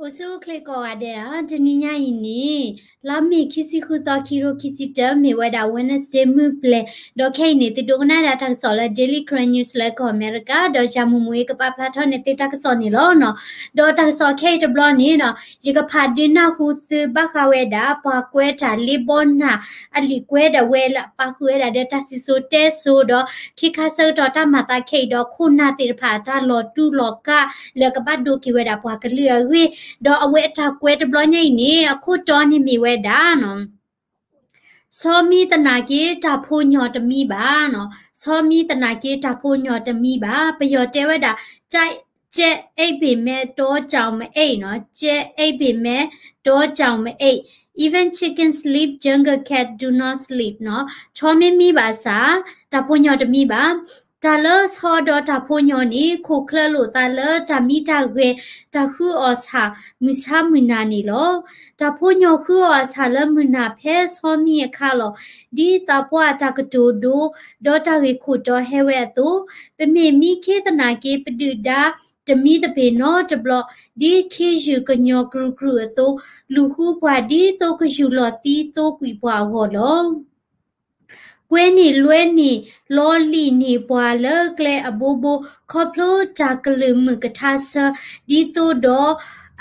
အိၣ်ဆူၣ်အိၣ်ချ့ကိးဂၤဒဲးဧါ, တနံၤညါအံၤန့ၣ် လါမ့ၤခံဆံဃုသီ ခံကထိခံဆံတၢ မ့ၢ်ဝဲဒၣ် Wednesday မုၢ်ပျဲၤ, ဒီးခဲအံၤန့ၣ် သုဒိကနၣ်ဒၣ်တၢ်ကစီၣ်လၢ Daily Karen News လၢကီၢ်အမဲရကၤ, ဒီးယၤမူးမူးအံၤကပာ်ဖျါထီၣ်န့ၢ်သုတၢ်ကစီၣ်န့ၣ်လီၤ. ဒီးတၢ်ကစီၣ်ခဲအံၤတဘျီန့ၣ်ဒီး ယကဖးဒုးနၢ်ဟူသုဘၣ်ဃးဝဲဒၣ် ပှၤကွဲးတၢ်လ့ဘီနၢ် အလံာ်ကွဲးဒၣ်ဝဲလၢအပာ်ဃုာ်ဝဲဒၣ်ဒီးတၢ်စံၣ်စိၤတဲစိၤဒီး ခ့ခါဆၢကတီၢ်တၢ်မၤသးခဲအံၤဒီး ခိၣ်နၢ်သ့ၣ်တဖၣ်အတၢ်လီၤတူာ်လီၤကာ် လၢကဘၣ်ဒိက့ၤဝဲဒၣ်ပှၤကလုာ်အဂ့ၢ်, ဒီးအဝဲအတၢ်ကွဲးတဘျီညါအံၤန့ၣ် အခိၣ်တီန့ၣ်မ့ၢ်ဝဲဒၣ် ဆီမံသနာ်က့ တၢ်ဖိညီတမံဘၣ်နီၤ, ဆီမံသနာ်က့ တၢ်ဖိညီတမံဘၣ်. ပယီၤတဲဝဲဒၣ် ကြက်အိပ်ပေမဲ့ တောကြောင်မအိပ်နီၤ, ကြက်အိပ်ပေမဲ့ တောကြောင်မအိပ်, even chicken sleep, jungle cat do not sleep နီၤ, ဆီမ့ၢ်မံဘၣ်ဆၣ် တၢ်ဖိညီတမံဘၣ်. တၢ်လၢဆီဒီးတၢ်ဖိညီန့ၣ် ခိၣ်ချၢလိာ်သးလၢတၢ်မံတၢ်ဂဲၤ, တၢ်ဃုအီၣ်ဆၣ် မုၢ်ဆါမုၢ်နၤန့ၣ်လီၤ. တၢ်ဖိညီဃုအီၣ်ဆၣ်လၢမုၢ်နၤဖဲဆီမံအခါလီၤ. ဒ်သးပှၢ်တၢ်ကတိၤဒိ ဒီးတၢ်ဂ့ၢ်ခိၣ်တီဟဲဝဲအသိး, ပမ့ၢ်မံခ့သနာ်က့ ပဒုၣ်ဒါတမံသပ့ၤနီတဘျီ, ဒ်ခ့ယုၢ်ကညီၤကရုၢ်ကရုၢ်အသိး, လူၤဃုပှၤဒ်သိးကယူၢ်လီၤသံသိကွံာ်ပှၤအဂီၢ်လီၤ. ကွဲန့ၢ်လွဲန့ၢ်လီလံာ်န့ၢ်ပှၤလၢကျဲအဘိဘိ ခီဖျိတၢ်ကလုၢ်မုာ်ကထါဆၢ ဒ်သိးဒီး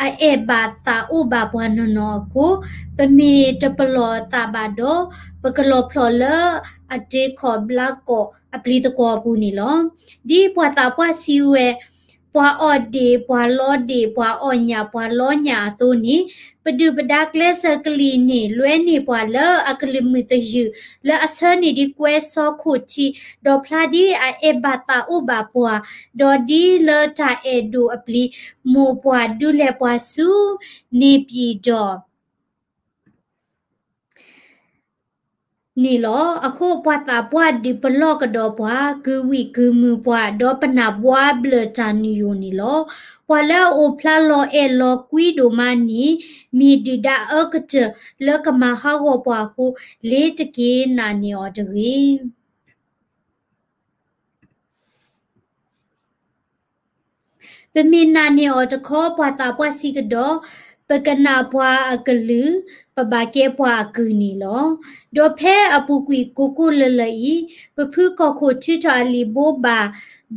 အအဲၣ်ဘၣ်သးအိၣ်ဘၣ်ပှၤနီၢ်နီၢ်အဃိ, ပမ့ၢ်တပလီၢ်အသးဘၣ်ဒီး ပကလီၢ်ဖျိးလၢအတ့ခီၣ်ဘျးကီၢ်အပျံၤသကွီၤအပူၤန့ၣ်လီၤ. ဒ်ပှၤသးပှၢ်စံးဝဲ, ပှၤအီၣ်ဒ့ၣ် ပှၤလီဒ့ၣ် ပှၤအီၣ်ညၣ် ပှၤလီညၣ်အသိးန့ၣ်, ပဒုၣ်ပဒါကျဲးစၢးကလံၣ်န့ၢ်လွဲန့ၢ်ပှၤလၢ အကလုၢ်မုာ်သယုၢ် လၢအဆၢန့ၢ်ဒံးကွဲစီခိၣ်ထံး, ဒီးဖျါဒ်အအဲၣ်ဘၣ်သးအိၣ်ဘၣ်ပှၤ, ဒီးဒ်လၢတၢ်အဲၣ်ဒိၣ်အပျံၤ, မိၢ်ပှၢ်ဒူလဲၢ်ပှၤဆူ န့ၣ်ပံၤဒီး န့ၣ်လီၤ. အဃိပှၤသးပှၢ်ဒုးပလီၢ်ကဒီးပှၤ, ကုၢ်ဝံၣ်ကုၢ်မုာ်ပှၤ, ဒီးပနၢ်ဘှါဘျၢၣ်တၢ်နုာ်ယိာ်န့ၣ်လီၤ. ပှၤလၢအအိၣ်ဖျါလီၤအဲၣ်လီၤကွံဒိၣ်မးန့ၣ်, မ့ၢ်ဒုၣ်ဒါအၢကတၢၢ်လၢကမၤဟးဂီၤပှၤအဃိ, လ့ၤတက့ၤနာ်န့ၢ်အီၤတဂ့ၤ. ပမ့ၢ်နာ်န့ၢ်အီၤတခီ ပှၤသးပှၢ်စံးကဒီး, ပကနာ်ပှၤအကလုၢ်, ပဘၣ်ကဲပှၤအကုၢ်န့ၣ်လီၤ. ဒီးဖဲအပူၤကွံာ်ကိးကိးလၢၤလၢၤအံၤ, ပဖုကီၢ်ခိၣ်ထုးထီၣ်အလံာ်ဘိးဘၣ်,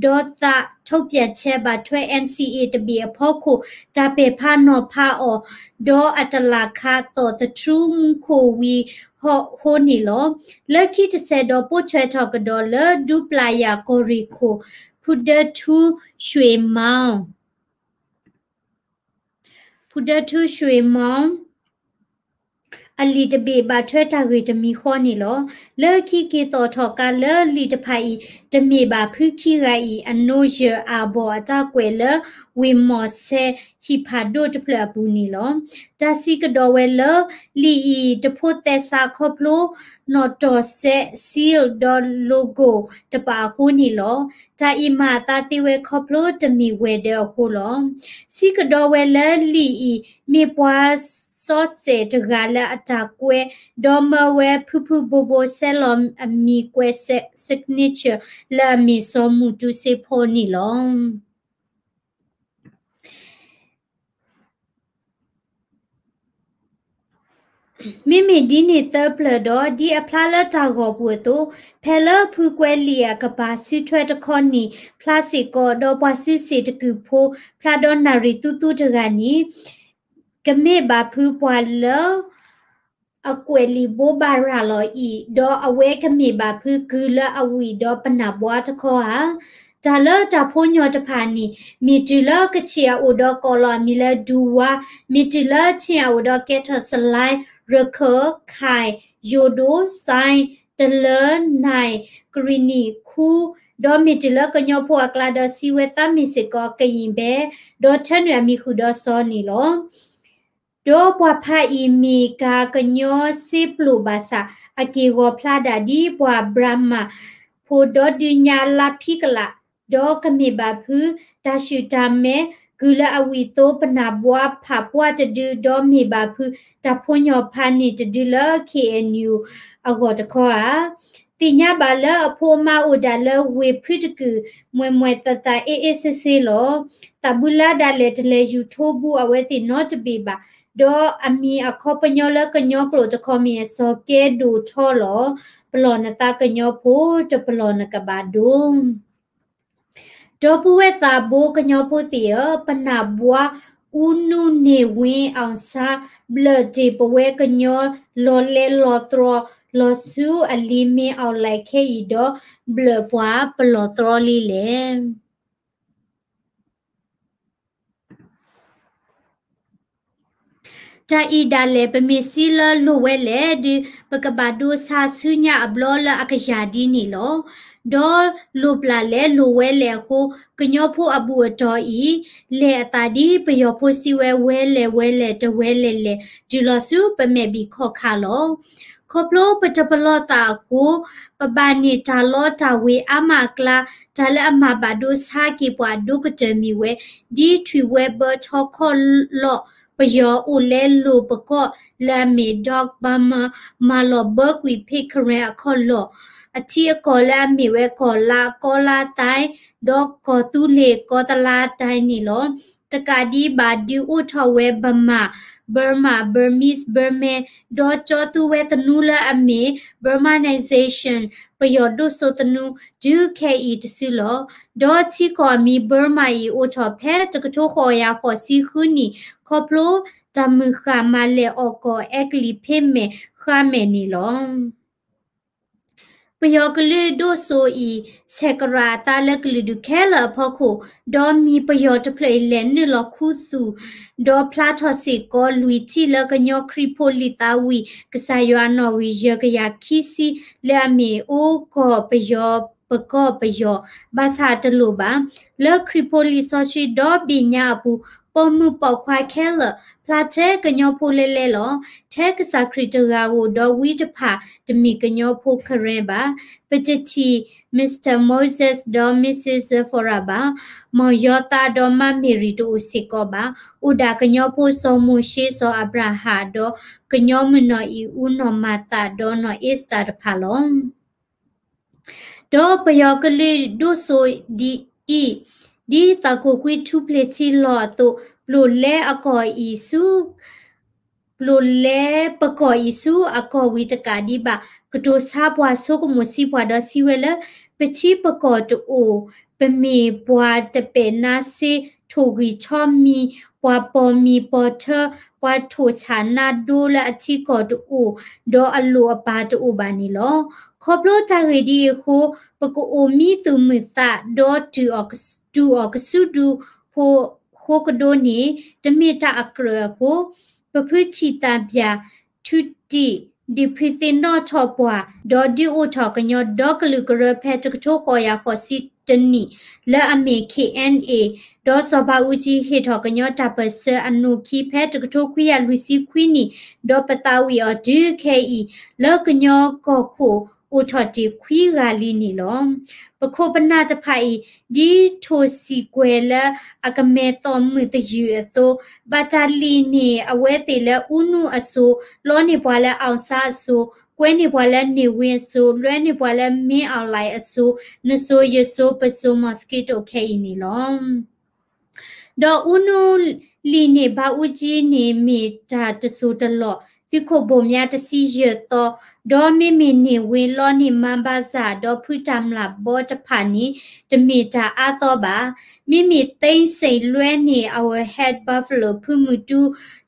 ဒီးသးထုတ်ပြန်ချက် ဘၣ်ထွဲ NCA တဘ့ၣ်အဖီခိၣ် တၢ်ပဲာ်ဖးနီၤဖးအီၤ, ဒီးအတလၢ်ခးသီၣ်သထြူမူခိၣ်ဝံၤဟီၣ်ဃိန့ၣ်လီၤ. လၢခံတဆဲးဒီးပိာ်ထွဲထီၣ်ကဒီးလၢဒူပျၢ်ယၢ်ကီၢ်ရ့ၣ်ခိၣ် ဖုဒၢထူရွှ့ၣ်မီၣ် ဖုဒၢထူရွှ့ၣ်မီၣ် အလံာ်တဘ့ၣ်ဘၣ်ထွဲတၢ်ဂ့ၢ်တမံၤဃီန့ၣ်လီၤ. လၢခံက့ၤသီၣ်ထီၣ်ကါလၢလံာ်တဖၣ်အံၤ တမ့ၢ်ဘၣ်ဖုခံဂၤအံၤ အနိယၢၢ်အၢၣ်ဘီၣ်အတၢ်ကွဲးလၢ ဝ့ၢ်မီၣ်စဲဟံၣ်ဖးဒိၣ်တဖျၢၣ်အပူၤန့ၣ်လီၤ. တၢ်စံးကဒီးဝဲလၢ လံာ်အံၤတဖိးသဲစးခီဖျိ နီၣ်တီၢ်စဲး seal ဒီး logo တပာ်အဃိန့ၣ်လီၤ. တၢ်အံၤမၤအသးသ့ဝဲခီဖျိတမ့ၢ်ဝဲၤဒၢးအဃိလီၤ. စံးကဒီးဝဲလၢလံာ်အံၤ မ့ၢ်ပှၤစီစဲးတဂၤလၢအတၢ်ကွဲး, ဒီးမၢဝဲဖုဖုဘိဘိဆဲးလီၤအမံၤကွဲး signature လၢအမ့ၢ်စီၤမူတူစ့ဖိန့ၣ်လီၤ. မ့မ့ၢ်ဒ်န့ၣ်သၢပျၢၤဒီး ဒ်အဖျါလၢတၢ်ဂီၤပူၤအသိး, ဖဲလၢဖုကွဲးလံာ်အကပၤ စုထွဲတခီန့ၣ် ဖျါစ့ၢ်ကီး, ဒီးပှၤစုစ့ၣ်တကုၢ်ဖိ ဖျါဒီးနၣ်ရံၣ်သူသူတဂၤန့ၣ် ကမ့ၢ်ဘၣ်ဖုပှၤလၢ အကွဲးလံာ်ဘိးဘၣ်ရၤလီၤအံၤ, ဒီးအဝဲကမ့ၢ်ဘၣ်ဖုကုၢ်လၢအဝံၣ်ဒီးပနၢ်ဘှါတခီဧါ. တၢ်လၢတၢ်ဖိညီတဖၣ်န့ၣ် မ့ၢ်တုၤလၢကချ့ၣ်အအိၣ်ဒီးကိးလီၤအမံၤလၢဒူဝါ, မ့ၢ်တုၤလၢခ့ၣ်အအိၣ်ဒီးကဲထီၣ်စလါ, ရခၢၣ်, ခၢၣ်, ယိၤဒိၣ်, စဲး, တလၢ, နၢ်, ကရံၣ်နံၣ်, ခူ, ဒီးမ့ၢ်တုၤလၢကညီဖိအကျါဒီးစံးဝဲသးမ့ၢ်စ့ၢ်ကီးကယံၣ်ဘဲ, ဒီးထၢနုာ်အမံၤဃုာ်ဒီးစီၤန့ၣ်လီၤ. ဒီးပှၤဖးအံၤမ့ၢ်ကၤကညီစ့ပျိၣ်ဘၣ်ဆၣ် အက့ၢ်ဂီၤဖျါဒၣ်ဒ်ပှၤဘြၤမၣ်ဖိဒီဒုညါလါဖံကလး, ဒီးကမ့ၢ်ဘၣ်ဖုတၢ်ဆူၣ်တၢ်မဲာ် ကုၢ်လၢအဝံၣ်သိပနၢ်ဘှါဖးပှၢ်တဒု, ဒီးမ့ၢ်ဘၣ်ဖုတၢ်ဖိညီဖးန့ၣ်တဒုလၢ KNU အဂီၢ်တခီဧါ. သ့ၣ်ညါဘၣ်လၢအဖိအမါအိၣ်ဒၣ်လၢဝ့ၢ်ဖုတကုာ် မွဲၢ်မွဲၢ်သးသး အ့ၣ်အ့ၣ်စ့စ့လီၤ. သးဘုလါဒၣ်လဲာ် တလဲၤယူၤထိဘူးအဝဲသ့ၣ်နီတဘ့ၣ်ဘၣ်, ဒီးအမံၤအခီပညီလၢကညီကျိာ်တခီမ့ၢ် စီၤကဲဒိၣ်ထီလီၤ. ပလီၢ်နသးကညီဖိ တပလီၢ်နကဘၣ်ဒိ ဒီပုၢ်ဝဲၢ်သးဘိကညီဖိသ့ၣ်ဧၢ, ပနၢ်ဘှါ ဦးနု နေဝင်းအောင်ဆန်း ဘျၢၣ်တ့ၢ်ပဝဲကညီ လီၤလဲလီၤတြီၤ လီၤဆူအလံၤမ့ၢ်အီၣ်လဲၣ်ခဲအံၤဒီး ဘျၢၣ်ပှၤပလီၢ်တြီၤလံလဲၣ်. တၢ်အံၤဒၣ်လဲာ် ပမ့ၢ်စံးလၢလိၣ်ဝဲလဲၣ်ဒီး ပကဘၣ်ဒိဆါဆူညါအဘျီလၢအကယၤဒ်န့ၣ်လီၤ. ဒီးလိၣ်ပျၢ်လဲၣ်လိၣ်ဝဲလဲၣ်အဃိ ကညီဖိအဘူၣ်အတီၢ်အံၤ လဲၢ်အသးဒ်ပယီၤဖိစံးဝဲ ဝဲလဲၣ်ဝဲလဲၣ် တဝဲလဲၣ်လဲၣ် တုၤလီၤဆူပမဲာ်ဘံၣ်ခီၣ်ခါလီၤ. ခီဖျိပတပလီၢ်သးအဃိ ပဘၣ်န့ၢ်တၢ်လီတၢ်ဝ့ၤအါမးအကျါ, တၢ်လၢအမၤဘၣ်ဒိဆါက့ၤပှၤအဒိၣ်ကတၢၢ်မ့ၢ်ဝဲ ဒ်ထွံၣ်ဝဲဘၢထီခီၣ်လီၢ် ပယီၤအိၣ်လဲလိာ်ပကီၢ်လၢအမ့ၢ် Doc Bamar မၤလီၤဘၢကွံာ်ဖ့ၣ်ကရဲအခီၣ်လီၢ် အထံအကီၢ်လၢအမ့ၢ်ဝဲကီၢ်လါကီလါသဲ ဒီးကီၢ်သူလ့ၤကီၢ်သလါသဲန့ၣ်လီၤ. တကးဒံးဘၣ်ဒုးအိၣ်ထီၣ်ဝဲ Burma, Burma, Burmese, Burman ဒီးကၠီသူဝဲသနူလၢအမ့ၢ် Burmanization ပယီၤဒိၣ်စိသနူ တုၤခဲအံၤတစုလီၤ. ဒီးထံကီၢ်အမံၤ Burma အံၤ အိၣ်ထီၣ်ဖဲတကထိဃိးကယၤဃိးဆံဃုနံၣ် ခီဖျိတၢ်မုၢ်ဃၢ်မၤလဲၢ်အီၣ်ကီၢ်အဲကလံးဖ့မဲာ်ဃါမဲာ်န့ၣ်လီၤ. ပယီၤကလုာ်ဒိၣ်စိအံၤ ဆဲးကရၣ်အသးလၢကလုာ်ဒူၣ်ခဲလၢာ်အဖီခိၣ်, ဒီးမံၤပယီၤတဖျၢၣ်အံၤလဲၤနုာ်လီၤခူသူၣ်, ဒီးဖျါထီၣ်စ့ၢ်ကီးလွံၢ်ထံၣ်လၢကညီခရံာ်ဖိလံာ်သးဝံၣ် ကစၢ်ယွၤအနီၣ်ဂံၢ်ယဲၢ်ကယၤခံဆံ လၢအမ့ၢ်အိၣ်ကီၢ်ပယီၤ ပကီၢ်ပယီၤ ဘၣ်ဆၣ်တလိၣ်ဘၣ်. လၢခရံာ်ဖိလံာ်စီဆှံဒီဘ့ၣ်ညါအပူၤ ပိာ်မုၣ်ပိာ်ခွါခဲလၢာ် ဖျါထဲကညီဖိလဲလဲလီၤ. ထဲကစၢ်ခရံာ်တဂၤဧိၤ ဒီးဝံတဖၣ်တမ့ၢ်ကညီဖိ Karen ဘၣ်. ပတထံၣ် Mister Moses ဒီး Missus Sephora ဘၣ်. မီၢ်ယီၤသးဒီးမါမ့ၢ်ရံၤတအိၣ်စ့ၢ်ကီးဘၣ်. အိၣ်ဒၣ်ကညီဖိစီၤမိၤၡ့ စီၤအၤဘြၤဟၣ် ဒီးကညီမုၢ်နီၢ်အံၣ်အူ နီၢ်မၤသး ဒီးနီၢ်အ့စတၢ်တဖၣ်လီၤ. ဒီးပယီၤကလုာ်ဒိၣ်စိဒ်အံၤ, ဒ်သးကိၢ်ကွံထူပျ့ၤထံလီၤအသိး, ပျိာ်လဲအကီၢ်အံၤဆူ ပျိာ်လဲပကီၢ်အံၤဆူအကီၢ်ဝံၤတကးဒံးဘၣ်, ကတိၤဆါပှၤဆိကမိၣ်ဆံးပှၤဒီးစံးဝဲလၢ ပထံပကီၢ်တအိၣ်, ပမ့ၢ်ပှၤတပဲာ်နါစ့ ထိၣ်ဂံၢ်ဆီမံၤ, ပှၤပိာ်မံၤပိာ်ထၢ, ပှၤထိၣ်ဆၣ်နါဒိလၢအထံကီၢ်တအိၣ်, ဒီးအလိၣ်အပၢ်တအိၣ်ဘၣ်န့ၣ်လီၤ. ခီဖျိတၢ်ဂ့ၢ်ဒ်အံၤအဃိ, ပကအိၣ်မံသူၣ်မုာ်သး ဒီးတူၢ်အီၣ်ကစူဒု ဃိကဒိန့ၣ် တမ့ၢ်တၢ်အကြၢးအဃိ, ပဖုထံၣ်သးပၠၣ် ထူတံၢ် ဒုးဖုသ့ၣ်နီၣ်ထီၣ်ပှၤ ဒီးဒုးအိၣ်ထီၣ်ကညီဒီကလုာ်ကရၢဖဲတကထိဃိးကယၤဃိးဆံတနံၣ် လၢအမ့ၢ် KNA ဒီးစီၤဘးအူကၠံဟ့ၣ်ထီၣ်ကညီတၢ်ပၢၢ်ဆၢအနိၣ်ခံဖဲတကထိခွံကယၤလွံၢ်ဆံခွံနံၣ် ဒီးပသးဝံၣ်အီၤတုၤခဲအံၤ လၢကညီကီၢ်ခိၣ်အိၣ်ထီၣ်တ့ၢ်ခွံဂၤလံန့ၣ်လီၤ. ပခိၣ်ပနၢ်တဖၣ်အံၤ ဒ်ထိၣ်စံၣ်ကွဲၤလၢအကမဲာ်သီၣ်မုာ်သယုၢ်အသိး, ဘၣ်တၢ်လံၣ်န့ၢ်အဝဲသ့ၣ်လၢ ဦးနုအစိၤ, လီန့ၢ်ပှၤလၢ အောင်ဆန်း အစိၤ, ကွဲန့ၢ်ပှၤလၢ နေဝင်း အစိၤ, လွဲန့ၢ်ပှၤလၢ မင်းအောင်လှိုင် အစိၤ, နစိၤယစိၤပစိၤ mosquito ခဲအံၤန့ၣ်လီၤ. ဒီးဦးနုလံၣ်န့ၢ်ဘးအူကၠံန့ၣ် မ့ၢ်တၢ်တစိၢ်တလီၢ် သုးခိၣ်ဘိၣ်မၠါတဆံယဲၢ်သီ, ဒီးမ့မ့ၢ် နေဝင်း လီန့ၢ် မန်းဘဇာ ဒီးဖုတၢ်မျၢ်ဘီတဖၣ်န့ၣ် တမ့ၢ်တၢ်အါသီဘၣ်. မ့မ့ၢ် သိန်းစိန် လွဲန့ၢ် Our Head Buffalo ဖုမုၢ်တူ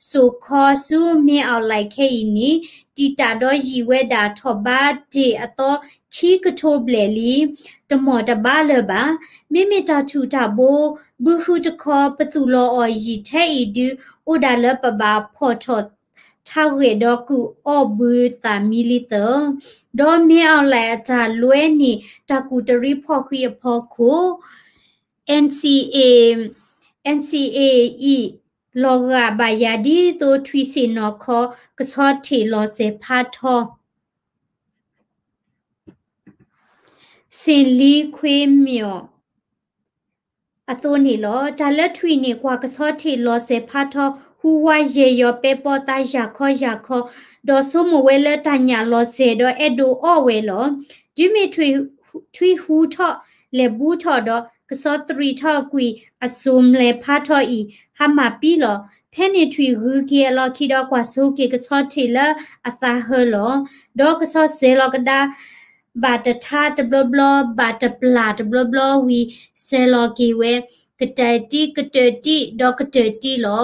စိၣ်ခီ ဆူ မင်းအောင်လှိုင် ခဲအံၤန့ၣ် တံာ်တာ်ဒီးယံာ်ဝဲဒၣ်ထီၣ်ဘးတ့ၢ်အသီခံကထိဘျဲၣ်လံ. တမီၢ်တဘါလၢၤဘၣ်. မ့မ့ၢ်တၢ်ထူၣ်တၢ်ဘိ ဘုဟုတခီ ပသူၣ်လီၤအီၤယံာ်ထဲအံၤဒု အိၣ်ဒၣ်လၢပဘၣ်ဖီၣ်ထီၣ်ထးဂဲာ်ဒီးကုၢ်အီၣ်ဘုသးမံလံသၢ. ဒီး မင်းအောင်လှိုင် အတၢ်လွဲန့ၢ် တၢ်ကူၣ်တရံးဖီၣ်ဃံးအဖီခိၣ် NCA, NCA အံၤ လီၤဂာ်ဘၣ်ယၤဒ်သိး ထွံၣ်ဆ့ၣ်နီၤခီ ကဆီထံးလီၤစဲၤဖးထီ စ့ၣ်လံခွ့မၠီၣ် အသိးန့ၣ်လီၤ. တၢ်လၢထွံၣ်န့ၣ် ကွၢ်ကဆီထံးလီၤစဲၤဖးထီ ဟူဝါယဲၢ်ယီၤ ပဲပီသးယၢ်ခီယၢ်ခီ, ဒီးဆိကမိၣ်ဝဲလၢတၢ်ညၣ်လီၤစဲၤဒီးအဲၣ်ဒိးအီၣ်ဝဲလီၤ. တုၤမ့ၢ်ထွံၣ်ဟူထီၣ်လဲၤဘူးထီၣ်ဒီး ကဆီသရံးထီၣ်ကွံာ်အစိၤ မျဲၢ်ဖးထီၣ်အံၤ ဟါမၢ်ပံလီၤ. ဖဲန့ၣ်ထွံၣ်ဂုၤက့ၤအလီၢ်ခံဒီးကွၢ်ဆိက့ၤကဆီထံးလၢအသးဟၢလီၤ. ဒီးကဆီစဲၤလီၤကဒါ ဘၣ်တထါတဘျီဘျီ ဘၣ်တပျၢ်တဘျီဘျီဝံၤ စဲၤလီၤက့ၤဝဲ ကတၢၢ်တံၢ်ကတၢၢ်တံၢ်ဒီးကတၢၢ်တံၢ်လီၤ.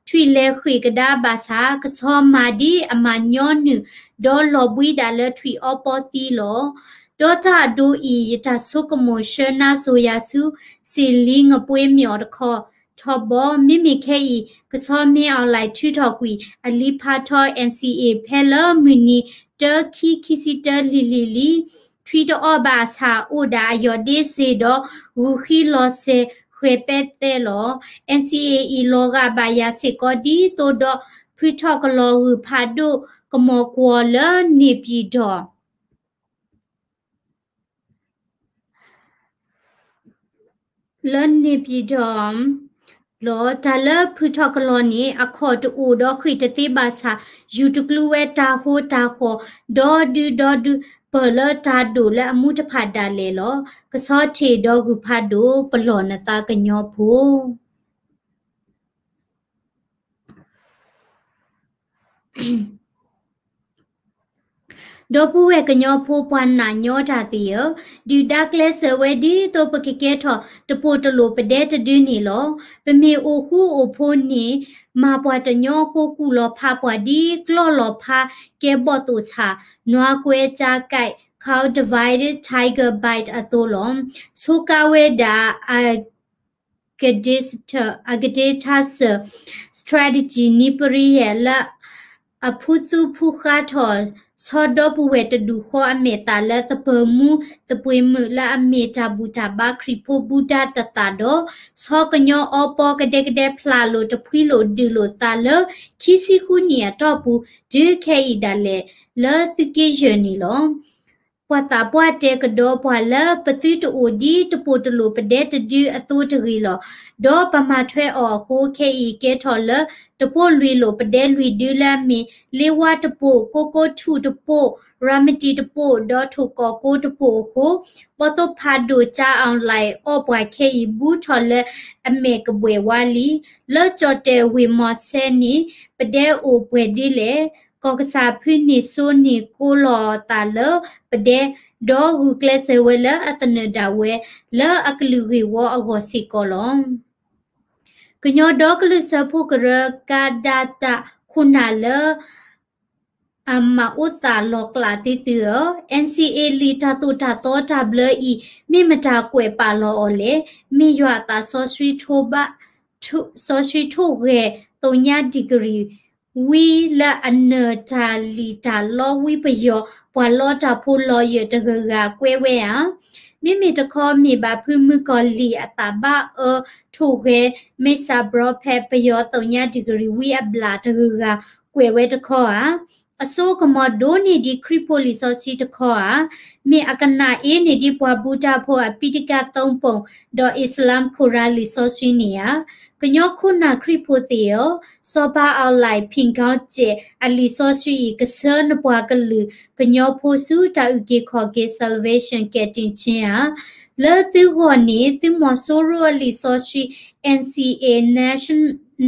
ထွံၣ်လဲၤဃ့ၢ်ကဒါဘၣ်ဆၣ် ကဆီမၤဒ်အမၤညီနုၢ် ဒီးလီၤဘှံးဒၣ်လၢထွံၣ်အီပီသံလီၤ. ဒီးတၢ်အဒိအံၤ ယတၢ်ဆိကမိၣ်ဆှၢနါစိၤယၤဆူ စ့ၣ်လံငပှ့ၤမၠီၣ်တခီ ထီဘိ မ့မ့ၢ်ခဲအံၤ ကဆီမ့ၢ်အီၤလဲၤထုးထီၣ်ကွံာ် အလံာ်ဖးထီ N C A ဖဲလၢမုၢ်နံၤတၢ ခံ ခံဆံတၢ လံၤလံၤလံၤ ထွံၣ်တအီၣ်ဘၣ်အဆၣ် အိၣ်ဒၣ်အယီၢ်ဒ့စ့ၢ်ဒီး ဂုာ်ဃံလီၤစဲၤဃဲၤပဲသဲလီၤ. N C A အံၤ လီၤဂာ်ဘၣ်ယၤစ့ၢ်ကီးဒ်သိးဒီး ဖုထီၣ်ကလီၤဂုၢ်ဖးဒိၣ်ကမီၤကွီၤလၢန့ၣ်ပံၤဒီး လၢန့ၣ်ပံၤဒီး လီၤ. တၢ်လၢဖုထီၣ်ကလီၤန့ၣ် အခီၣ်တအိၣ်ဒီးဃ့ၢ်တသ့ဘၣ်ဆၣ် ယူၤတကျူဝဲတၢ်ဟိတၢ်ဃီၣ် ဒီဒုဒီဒု ပၢၢ်လၢတၢ်ဒိၣ်လၢအမူတဖၣ်ဒၣ်လဲာ်လီၤ. ကဆီထံးဒီးဂုၢ်ဖးဒိၣ် ပလီၢ်နသးကညီဖိ ဒီပုၢ်ဝဲၢ်ကညီဖိပှၤနာ်ညီတၢ်သ့ၣ်ဧၢ, ဒုၣ်ဒါကျဲးစၢးဝဲဒ်သိးပကကဲထီၣ်တပိၢ်တလိၣ်ပဒဲတဒုန့ၣ်လီၤ. ပမ့ၢ်အိၣ်ဃူအိၣ်ဖိးန့ၣ် မၤပှၤတညီအဃိ ကူၣ်လီၤဖးပှၤဒ်ကျီၢ်လီၤဖးကဲဘီၣ်သိၣ်ဆၣ်, နွားကွဲကြားကိုက်, cow divided, tiger bite အသိးလီၤ. ဆိကါဝဲဒၣ် အကဒ့ထါစၢၤ strategy နည်းပရိယာယ် လၢအဖုသူဖုဃါထီၣ် ဆီဒီပုၢ်ဝဲၢ်တဒူၣ်ဃီအမဲာ်သၣ်လၢသပၢၤမူသပှ့ၤမုၣ် လၢအမ့ၢ်တၢ်ဘူၣ်တၢ်ဘါခရံာ်ဖိဘူးဒၣ်တသးဒီး ဆီကညီအီပီကဒဲကဒဲဖျးလိာ်တဖှံလိာ်ဒုးလိာ်သးလၢ ခံဆံဃုနံၣ်အတီၢ်ပူၤ တုၤခဲအံၤဒၣ်လဲာ် လၢသုးက့ယဲၢ်န့ၣ်လီၤ. ပှၤသးပှၢ်တဲကဒီးပှၤလၢ ပသုတအိၣ်ဒ်တပိၢ်တလိၣ်ပဒဲတဒုအသိးတဂ့ၤလီၤ. ဒီးပမၤထွဲအီၤအဃိ ခဲအံၤကဲထီၣ်လၢ တပိၢ်လွံၢ်လိၣ်ပဒဲလွံၢ်ဒုလၢအမ့ၢ် လ့ဝါတပိၢ်, ကိကိထူၣ်တပိၢ်, ရၤမတံၤတပိၢ်, ဒီးထိၣ်ကီၢ်ကိတပိၢ်အဃိ ပီသိဖးဒိၣ်ကၠါအီၣ်လဲၣ်အီၣ်ပှၤခဲအံၤ ဘူးထီၣ်လၢအမဲာ်ကဘှဲးဝါလံ. လၢကၠီၣ်တဲၣ်ဝ့ၢ်မီၤစဲန့ၣ် ပဒဲအိၣ်ပှဲၤဒ်လဲၣ်. ကီၢ်ကစၢ်ဖုန့ၢ်စိန့ၢ်ကိးလီၤအသးလၢပဒဲ ဒီးဂုာ်ကျဲးစၢးဝဲလၢအသနၢၣ်ဒၣ်ဝဲ လၢအကလုာ်ဂ့ၢ်ဝီအဂီၢ်စ့ၢ်ကီးလီၤ. ကညီဒီကလုာ်စၢဖှိၣ်ကရၢ ကးဒးတၢ် ခိၣ်နၢ်လၢ အမၤအိၣ်သးလီၤကျးသ့သုဧၢ, N C A လံာ်တၢ်သိၣ်တၢ်သီတၢ်ဘျၢအံၤ မ့ၢ်မတၤကွဲးပာ်လီၤအီၤလဲၣ်. မ့ၢ်ယွၤအသးစီဆှံထိးဘၣ် စီဆှံထိးဂဲၤ သုညါ degree ဝံလၢအနၢၤတၢ်လံၣ်တၢ်လီဝံပယီၤ ပှၤလီတၢ်ဖိလီၤယၢၢ်တဂၤဂၤကွဲးဝဲဧါ. မ့မ့ၢ်တခီ မ့ၢ်ဘၣ်ဖုမုၣ်ကီၤလံၢ်အသးဘၣ်အၢထိးဂဲၤ မ့ၢ်စၢ်ဘြီဖဲ ပယီၤသုညါ degree ဝံအဘျၣ်တဂၤဂၤကွဲးဝဲတခီဧါ. အစိကမီၤဒိၣ်န့ၢ်ဒံးခရံာ်ဖိလံာ်စီဆှံတခီဧါ. မ့ၢ်အကနၣ်အ့န့ၢ်ဒံးပှၤဘူၣ်တၢ်ဖိအပံတကၢ်သီပိၣ် ဒီးအံၣ်စလၢမ်ခိၣ်ရၤလံာ်စီဆှံန့ၣ်ဧါ. ကညီခိၣ်နၢ်ခရံာ်ဖိသ့ၣ်ဧၢ, စီၤပၤအီၣ်လဲၣ်ဖံးကီကဲးအလံာ်စီဆှံအံၤ ကဆှၢနပှၤကလုာ်ကညီဖိဆူတၢ်အုၣ်က့ၤခီၣ်က့ၤ salvation ကယ်တင်ခြင်းဧါ. လၢသုဂီၢ်န့ၣ် သုးမီၤစိရိၤအလံာ်စီဆှံ N C A Nation,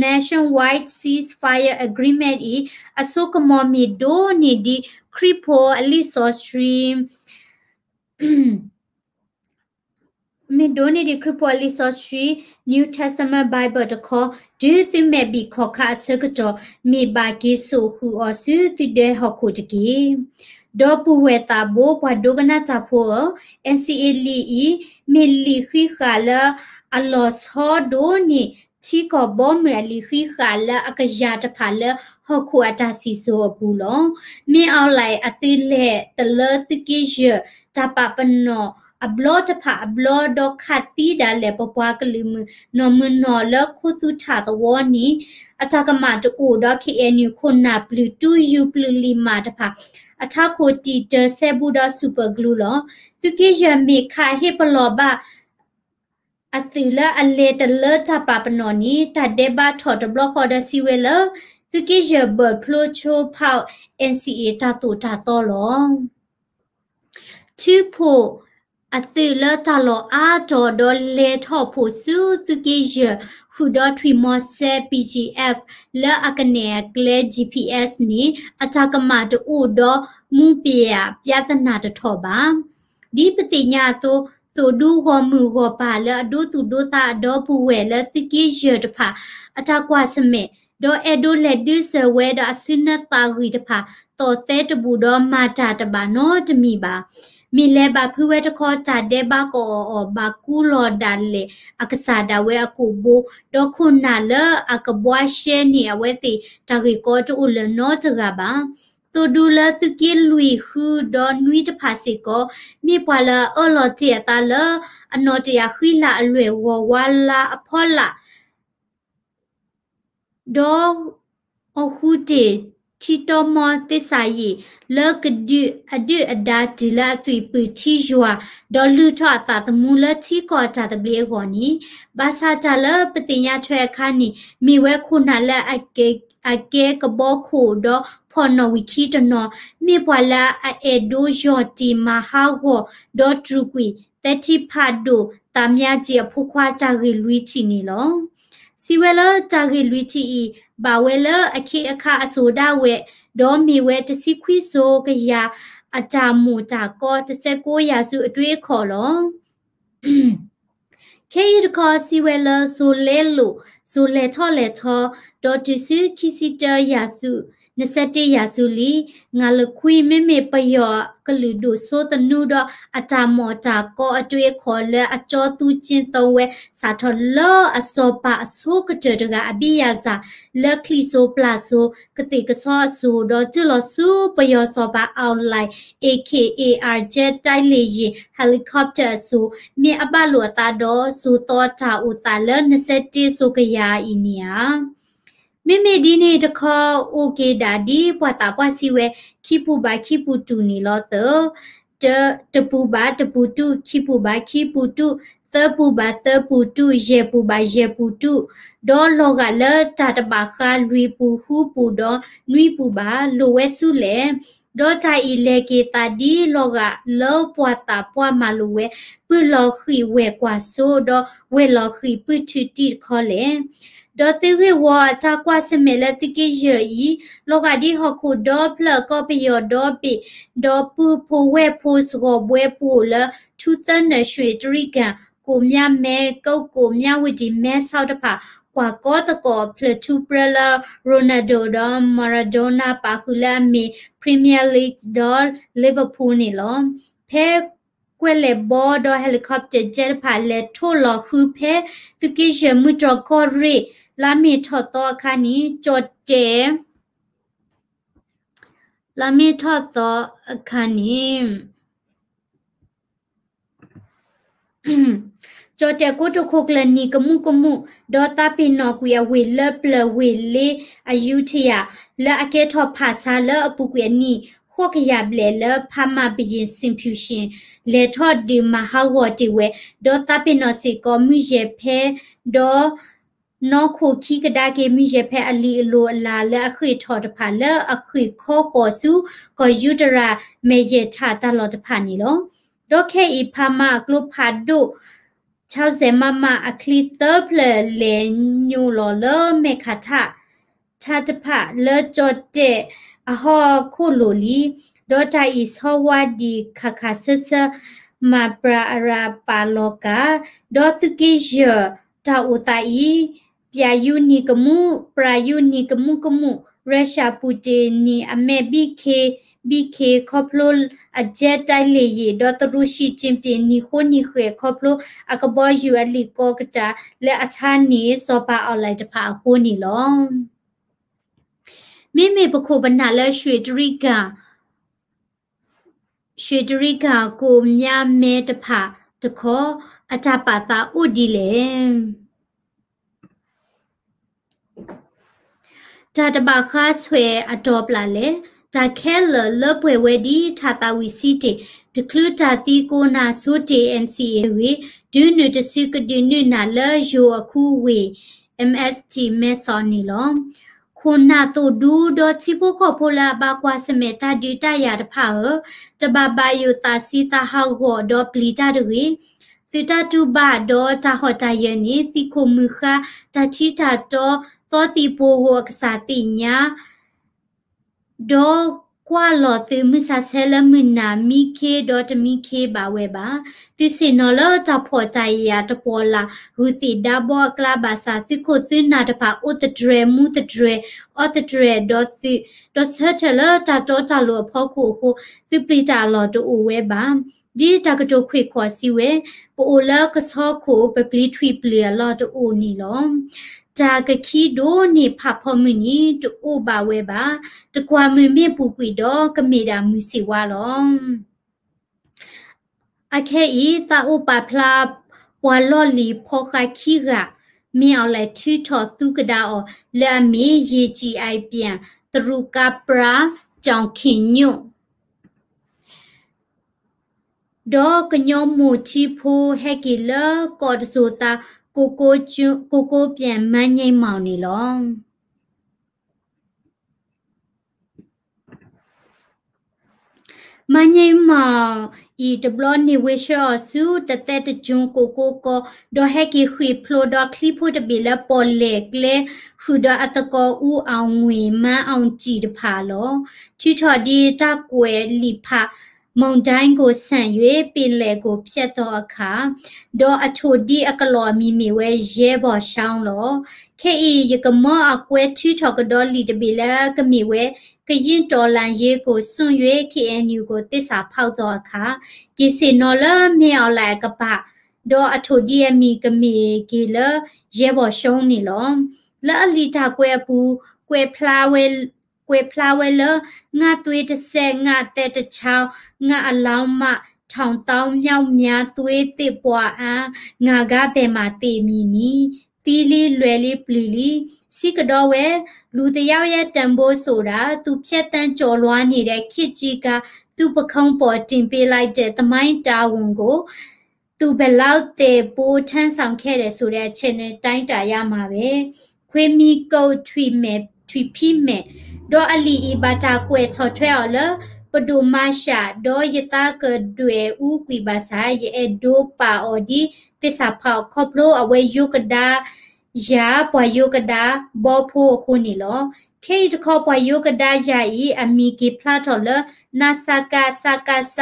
Nationwide Ceasefire Agreement အံၤ အစိကမီၤမ့ၢ်ဒိၣ်န့ၢ်ဒံးခရံာ်ဖိအလံာ်စီဆှံ မ့ၢ်ဒိၣ်န့ၢ်ဒံးခရံာ်ဖိအလံာ်စီဆှံ New Testament Bible တခီ, တုၤသုမဲာ်ဘံၣ်ခီၣ်ခါအဆၢကတီၢ် မ့ၢ်ဘၣ်က့ၤစိာ်ဃုာ်အီၤဆူသုဒဲဟီၣ်ခိၣ်တက့ၢ်. ဒီပုၢ်ဝဲၢ်သးဘိပှၤဒိကနၣ်တၢ်ဖိဧၢ, N C A လံာ်အံၤ မ့ၢ်လံာ်ဃံးဃာ်လၢအလီၤဆီဒိၣ်န့ၢ် ထံကီၢ်ဘီမုၢ်အလံာ်ဃံးဃာ်လၢအကယၤတဖၣ်လၢဟီၣ်ခိၣ်အတၢ်စံၣ်စိၤအပူၤလီၤ. မ့ၢ်အီၣ်လဲၣ်အသုးလဲၤတလၢသုးက့ယဲၢ် တၢ်ပာ်ပနီၣ်အဘျီတဖၣ်အဘျီ ဒီးခးသံဒၣ်လဲာ်ပပှၤကလုာ်မုၢ်နီၢ်မုၢ်နီၢ်လၢခိသူၣ်ထးသဝီန့ၣ် အတၢ်ကမၣ်တအိၣ်ဒီး K N U ခိၣ်နၢ်ပျုၢ်တူၢ်ယူၤပျုၢ်လံၣ်မးတဖၣ် အထးခိၣ်တံာ်တၢ်စဲဘူးဒီး super glue လီၤ. သုးက့ယဲၢ်မ့ၢ်ခးဟ့ၣ်ပလီၢ်ဘၣ် အသုးလၢအလဲၤတလၢတၢ်ပာ်ပနီၣ်န့ၣ် တၢ်ဒဲးဘးထီၣ်တဘျီဃီဒီးစံးဝဲလၢ သုးက့ယဲၢ်ဘၢၣ်ဖျိဆိဖး N C A တၢ်သိၣ်တၢ်သီလီၤ. ထုးဖှိၣ်အသုးလၢတၢ်လီၢ်အါတီၤဒီးလဲၤထီၣ်ဖှိၣ်ဆူသုးက့ယဲၢ် ဃုာ်ဒီးထွံၣ်မီၤစဲ P G F လၢအကနဲၣ်အကျဲ G P S န့ၣ် အတၢ်ကမၣ်တအိၣ်ဒီး မူပျၢ်ပြဿနာတထီၣ်ဘၣ်. ဒ်ပသ့ၣ်ညါအသိး သိၣ်ဒူဂီၢ်မုၢ်ဂီၢ်ပၢ်လၢအဒိသူၣ်ဒိသးအဒီပုၢ်ဝဲၢ်လၢသုးက့ယဲၢ်တဖၣ် အတၢ်ကွၢ်ဆၢၣ်မဲာ် ဒီးအဲၣ်ဒိးလဲၤဒုးစၢၤဝဲဒီးအစုနၢသးဂံၢ်တဖၣ် သီၣ်သဲတဘူၣ်ဒီးမၤတၢ်တဘၣ်နီတမံၤဘၣ်. မ့ၢ်လဲၤဘၣ်ဖုးဝဲတခီ တၢ်ဒဲးဘးကအီၣ်အီၤ ဘၣ်ကူလီၤဒၣ်လဲာ်အကစၢ်ဒၣ်ဝဲအကိာ်ဘိ ဒီးခိၣ်နၢ်လၢအကဘှါရှဲန့ၢ်အဝဲသ့ၣ် တၢ်ဂ့ၢ်ကီတအိၣ်လၢၤနီတဂၤဘၣ်. သိၣ်ဒူလၢသုးက့လွံၢ်ဃုဒီးနွံတဖၣ်စ့ၢ်ကီး မ့ၢ်ပှၤလၢအအၢၣ်လီၤတ့ၢ်အသးလၢ အနီၣ်တယာ်ဃံလၤအလွဲၢ်ဂီၤဝါလါအဖီလာ် ဒီးအီၤဃုတ့ၢ်ထံတီမီသ့ၣ်စးယံာ် လၢကဒုးအဒုၣ်အဒါတုၤလၢအသွံၣ်ပုၢ်ထံယွၤ ဒီးလုၢ်ထီၣ်အသးသမူလၢထံကီၢ်တၢ်သဘျ့အဂီၢ်န့ၣ်, ဘၣ်ဆၣ်တၢ်လၢပသ့ၣ်ညါထွဲအခါန့ၣ် မ့ၢ်ဝဲခိၣ်နၢ်လၢအကဲကဘီခိၣ်ဒီးဖီၣ်နီၣ်ဝံာ်ခံတနီၤ, မ့ၢ်ပှၤလၢအအဲၣ်ဒိးယီၢ်တံၢ်မၤဟးဂီၤ ဒီးတြူာ်ကွံာ် သဲထံဖးဒိၣ်သးမါကၠံာ်အဖိခွါတၢ်ဂ့ၢ်လွံၢ်ထံၣ်န့ၣ်လီၤ. စံးဝဲလၢတၢ်ဂ့ၢ်လွံၢ်ထံၣ်အံၤ ဘၣ်ဝဲလၢအခ့အခါအစိၤဒၣ်ဝဲ, ဒီးမ့ၢ်ဝဲတဆံခွံစိၤကယၤအတၢ်မိၢ်တၢ်ကီတစဲးကိးယၤဆူအတွေးအခီၣ်လီၤ. ခဲအံၤတခီစံးဝဲလၢစိၤလဲလိာ်, စိၤလဲၤထီၣ်လဲၤထီ, ဒီးတုၤဆူခံဆံတၢယၤဆူ, နစဲးတ့ယၤဆူလံ. ငါလၢခွံ မ့မ့ၢ်ပယီၤကလုာ်ဒိၣ်စိသနူဒီးအတၢ်မိၢ်တၢ်ကီအတွေးအခီၣ်လၢအကၠီသူကၠ့သီဝဲ စးထီၣ်လၢအစီၤပၤအဆိကတၢၢ်တဂၤအဘံယၤစၢ် လၢချံၣ်စိပျၢ်စိ ကသ့ၣ်ကဆီအစိၤ ဒီးတုၤလီၤဆူပယီၤစီၤပၤ online A K A R ဂျက်တိုက်လေယာဉ် helicopter အစိၤ မ့ၢ်အဘၣ်လိာ်အသးဒီးစိၤသီတၢ်အိၣ်သးလၢနစဲးတ့စိၤကယၤအံၤန့ၣ်ဧါ. မ့မ့ၢ်ဒ်န့ၣ်တခီ အိၣ်က့ၤဒၣ်ဒ်ပှၤသးပှၢ်စံးဝဲ ခံပူၤဘၣ်ခံပူၤတူၢ်န့ၣ်လီၤသၢ. တပူၤဘၣ်တပူၤတူၢ်, ခံပူၤဘၣ်ခံပူၤတူၢ်, သၢပူၤဘၣ်သၢပူၤတူၢ်, ယဲၢ်ပူၤဘၣ်ယဲၢ်ပူၤတူၢ်, ဒီးလီၤဂာ်လၢတၢ်တဘၣ်ဃးလွံၢ်ပူၤဃုပူၤဒီးနွံပူၤဘၣ် လိၣ်ဝဲဆူလဲၣ်. ဒီးတၢ်အံၤလဲၤက့ၤသးဒ်လီၤဂာ်လၢပှၤသးပှၢ်မၤလိာ်ဝဲ ပုၢ်လီၤဃံၣ်ဝဲၢ်ကွၢ်စိ ဒီးဝဲၢ်လီၤဃံၣ်ပုၢ်ထုးတံၢ်တခီလဲၣ်. ဒီးသုးဂ့ၢ်ဝီအတၢ်ကွၢ်ဆၢၣ်မဲာ်လၢသုးက့ယဲၢ်အံၤ လီၤဂာ်ဒ်ဟီၣ်ခိၣ်ဒီဖျၢၣ်ကီၢ်ပယီၤဒီဘ့ၣ်, ဒီးပုၢ်ဖိဝဲၢ်ဖိစှီၤဘှဲပူၤလၢ ထူသၢနၢၣ် ရွှေတြိဂံ ကိးမၠၣ်မဲ ကအိၣ်ကိးမၠၣ်ဝတံၣ် မဲဆီးတဖၣ် ကွၢ်ကီသကိးဖျၢၣ်ထူပြၢလၢ Ronaldo ဒီး Maradona ပာ်ဃုာ်လၢအမ့ၢ် Premier League ဒီး Liverpool န့ၣ်လီၤ. ဖဲကွဲးလဲၣ်ဘီဒီး helicopter jet တဖၣ်လဲၤထိၣ်လီၤဃုဖဲ သုးက့ယဲၢ်မုၢ်တြီၢ်ကီၢ်ရ့ၣ် လါမ့ၤထီၣ်သီအခါန့ၣ် ကၠီၣ်တဲၣ် လါမ့ၤထီၣ်သီအခါန့ၣ် ကၠီၣ်တဲၣ်ကိတိာ်ခိၣ်ကျၢၢ်နံၤကမူးကမူး ဒီးသးပ့ၤနီၣ်ကွံာ်အဝ့ၢ်လၢပျၢၤဝ့ၢ်လ့ အယူထယၤ လၢအကဲထီၣ်ဖၣ်ဆါလၢအပူၤကွံာ်အနံၣ် ဃိးကယၤဘျဲၣ်လၢဖးမၢ်ဘုရင် စံၣ်ဖၠူၣ်ရှ့ၣ် လဲၤထီၣ်ဒုးမၤဟးဂီၤတ့ၢ်ဝဲ ဒီးသးပ့ၤနီၣ်စ့ၢ်ကီးမုၢ်ယဲၢ်ဖဲ ဒီး နီၢ်ခိၣ်ခံကဒါက့ၤ မုၢ်ယဲၢ်ဖဲအလံာ်အလိၤအလၤလၢအဃ့ၢ်ထီၣ်တဖၣ်လၢအဃ့ၢ်ခီဃီၤဆူ ကီၢ်ယူတရၤ မဲာ်ယဲၢ်ထၣ်တၢ်လီၢ်တဖၣ်န့ၣ်လီၤ. ဒီးခဲအံၤဖးမၢ်အကျိဖးဒိၣ် ဆီစဲးမးမးအချံသၢဖျၢၣ်လဲၤညိးလီၤလၢမဲာ်ခးထၣ် ထၣ်တဖၣ်လၢကၠီၣ်တဲၣ်အဟီၣ်ခိၣ်လိၤလံ. ဒီးတၢ်အံၤဆီဝါဒံးခးခးဆၢဆၢ မၤပြးအရးပာ်လီၤကၤ ဒီးသုးက့ယဲၢ်တၢ်အိၣ်သးအံၤ ပျၢ်ယူနံၤကမူး ပြးယူနံၤကမူးကမူး ရၢၡၢၣ်ပူၤတ့ၢ်နံၤအမဲာ်ဘံၣ်ခ့ ဘံၣ်ခ့ခီဖျိအကၠဲးတၢ်လ့ၣ်ယံာ် ဒီးသရူးရှံၣ်ကၠ့ၣ်ပျ့ၣ်နံၤဃိနံၤဃဲၣ်ခီဖျိ အကဘီယူၤအလံာ်ကီကတၢၢ်လၢအဆါန့ၢ်စီၤပၤအီၣ်လဲၣ်တဖၣ်အဃိန့ၣ်လီၤ. မ့မ့ၢ်ပခိၣ်ပနၢ်လၢ ရွှေတြိဂံ ရွှေတြိဂံကိးမၠၣ်မဲတဖၣ်တခီ အတၢ်ပာ်သးအိၣ်ဒ်လဲၣ်. တၢ်တဘၣ်ဃါဆွဲအတီၤပျၢ်လဲၣ်. တၢ်ခဲလၢာ်လၢပှဲၤဝဲဒ် ထးသးဝံၤစံတ့ၢ်, တချုးတၢ်သံကိးနၤဆိတ့ၢ် NCA တဂ့ၤ, တုၤနုာ်တစုကဒုးနုာ်နၤလၢယိၤအခူဝ့ၢ် M S T မဲဆီးန့ၣ်လီၤ. ခိၣ်နၢ်သိၣ်ဒူဒီးထံဖိကီၢ်ဖိလၢအဘၣ်ကွၢ်ဆၢၣ်မဲာ်တၢ်ဒုးတၢ်ယၤတဖၣ်ဧၢ, တဘၣ်ဘၣ်ယိၣ်သးဆံးသးဟးဂီၤဒီးပျံၤတၢ်တဂ့ၤ. သုတၢ်တူၢ်ဘၣ်ဒီးတၢ်ဟီၣ်တၢ်ယၢၤန့ၣ် သံးခိၣ်မုၢ်ဃါ တၢ်ထံတၢ်တီ သီသံၣ်ပှိၤဂီၤအကစၢ်သ့ၣ်ညါ ဒီးကွၢ်လီၤသုးမုၢ်ဆါဆဲလၢမုၢ်နၤ မံခ့ဒီးတမံခ့ဘၣ်ဝဲဘၣ်. သုဆ့ၣ်နီၤလၢတၢ်ဖှီၣ်တၢ်ယာ်တပီၤလၢ် ဂုၢ်သ့ၣ်ဒါဘီအကျါဘၣ်ဆၣ် သုခိၣ်သုနၢ်တဖၣ်အိၣ်သတြဲၤမူသတြဲၤ အီသတြဲၤဒီးသုး, ဒီးဆၢထၢၣ်လၢတၢ်တီတၢ်လိၤအဖီခိၣ်အဃိ သုပျံၤတၢ်အလီၢ်တအိၣ်ဝဲဘၣ်. ဒ်တၢ်ကတိၤခွ့ၣ်ခီၣ်စံးဝဲ, ပအိၣ်လၢကဆီခိၣ် ပပျံၤထွံၣ်ပျံၤအလီၢ်တအိၣ်န့ၣ်လီၤ. တၢ်ကခံဒိၣ်န့ၢ်ဖးဖီမုၢ်နံၤ တအိၣ်ဘၣ်ဝဲဘၣ်. တကွၢ်မုၢ်မ့ၢ်ပူၤကွံာ်ဒီး ကမ့ၢ်ဒၣ်မုၢ်ဆ့ၣ်ဝါလီၤ. အခဲအံၤ သးအိၣ်ပာ်ဖျါ ပှၤလီၢ်လံၤဖီဃးခံဂၤ မ့ၢ်အီၤလဲၣ်ထုးထီၣ်သူကဒါအီၤ လၢအမ့ၢ် ရေကြည်အိုက်ပြန် သရူးကါပြား တောင်ခင်မြို့ ဒီးကညီမိၢ်ထံဖိဟဲက့ၤလၢကီၢ်တစိၤသး ကိုကိုးပြန် မန်းငြိမ်းမောင် န့ၣ်လီၤ. မန်းငြိမ်းမောင် အံၤတဘျီန့ၣ်ဝ့ၤဆှၢအီၤဆူ တသဲတကၠိ ကိၣ်ကိကီ ဒီးဟဲက့ၤဃ့ၢ်ဖျိးဒီးချံဖိတဘ့ၣ်လၢ ပီၣ်လဲၣ်ကျဲ ဃုာ်ဒီးအသကိး ဦးအောင်ငွေ မန်းအောင်ကြည် တဖၣ်လီၤ. ထုးထီၣ်ဒ်တၢ်ကွဲးလံာ်ဖး မုန်တိုင်းကိုဆန့်၍ ပင်လယ်ကိုဖြတ်သောအခါ ဒီးအထိၣ်ဒံအကလီၢ်အမံၤမ့ၢ်ဝဲ ရဲဘော်ချောင်း လီၤ. ခဲအံၤ ယကမၢအကွဲးထုးထီၣ်ကဒီးလံာ်တဘ့ၣ်လၢကမ့ၢ်ဝဲ ကရင်တော်လှန်ရေးကိုစွန့်၍ K N U ကိုသစ္စာဖောက်သောအခါ က့ၤဆ့ၣ်နီၤလၢမ့ၢ်အီၤလဲၣ်အကပၤ ဒီးအထိၣ်ဒံအမံၤကမ့ၢ်က့ၤလၢ ရဲဘော်ချောင်း န့ၣ်လီၤ. လၢအလံာ်တၢ်ကွဲးအပူၤ ကွဲးဖျါဝဲ ကွဲးဖျါဝဲလၢ ငါ့သွေးတစ်စဲး ငါ့အသက်တစ်ချောင်း ငါ့အလောင်းမှ ထောင်သောင်းမြောက်များ သွေးသစ်ပွါအါ ငါကဘယ်မှာသေမည်နည်း သံလံ လွယ်လံ ပျုၤလံ စံးကဒီးဝဲ လူတစ်ယောက်ရဲ့တန်ဖိုးဆိုတာ သူဖြတ်သန်းကျော်လွှားနေတဲ့ ခေတ်ကြီးက သူ့ပခုံးပေါ်တင်ပေးလိုက်တဲ့ သမိုင်းတာဝန်ကို သူဘယ်လောက်သယ်ပိုးထမ်းဆောင်ခဲ့တယ်ဆိုတဲ့အချက်နဲ့ တိုင်းတာရမှာပဲ ခွေးမီးကုတ် ထွံၣ်မဲာ် ထွံၣ်ဖံးမဲာ် ဒီးအလံာ်အံၤ ဘၣ်တၢ်ကွဲးဆီၣ်ထွဲအီၤလၢ ပဒိၣ်မါရှး ဒီးယသးကဒွဲၣ်အူကွံာ်ဘၣ်ဆၣ် ယအဲၣ်ဒိးပာ်အီၤဒ်သစ္စာဖောက် ခီဖျိအဝဲယိကဒါယၤ ပှၤယိကဒါဘီဖိအဃိန့ၣ်လီၤ. ခဲအံၤတခီ ပှၤယိကဒါယၤအံၤ အမံၤက့ၤဖျါထီၣ်လၢ နစက စကစ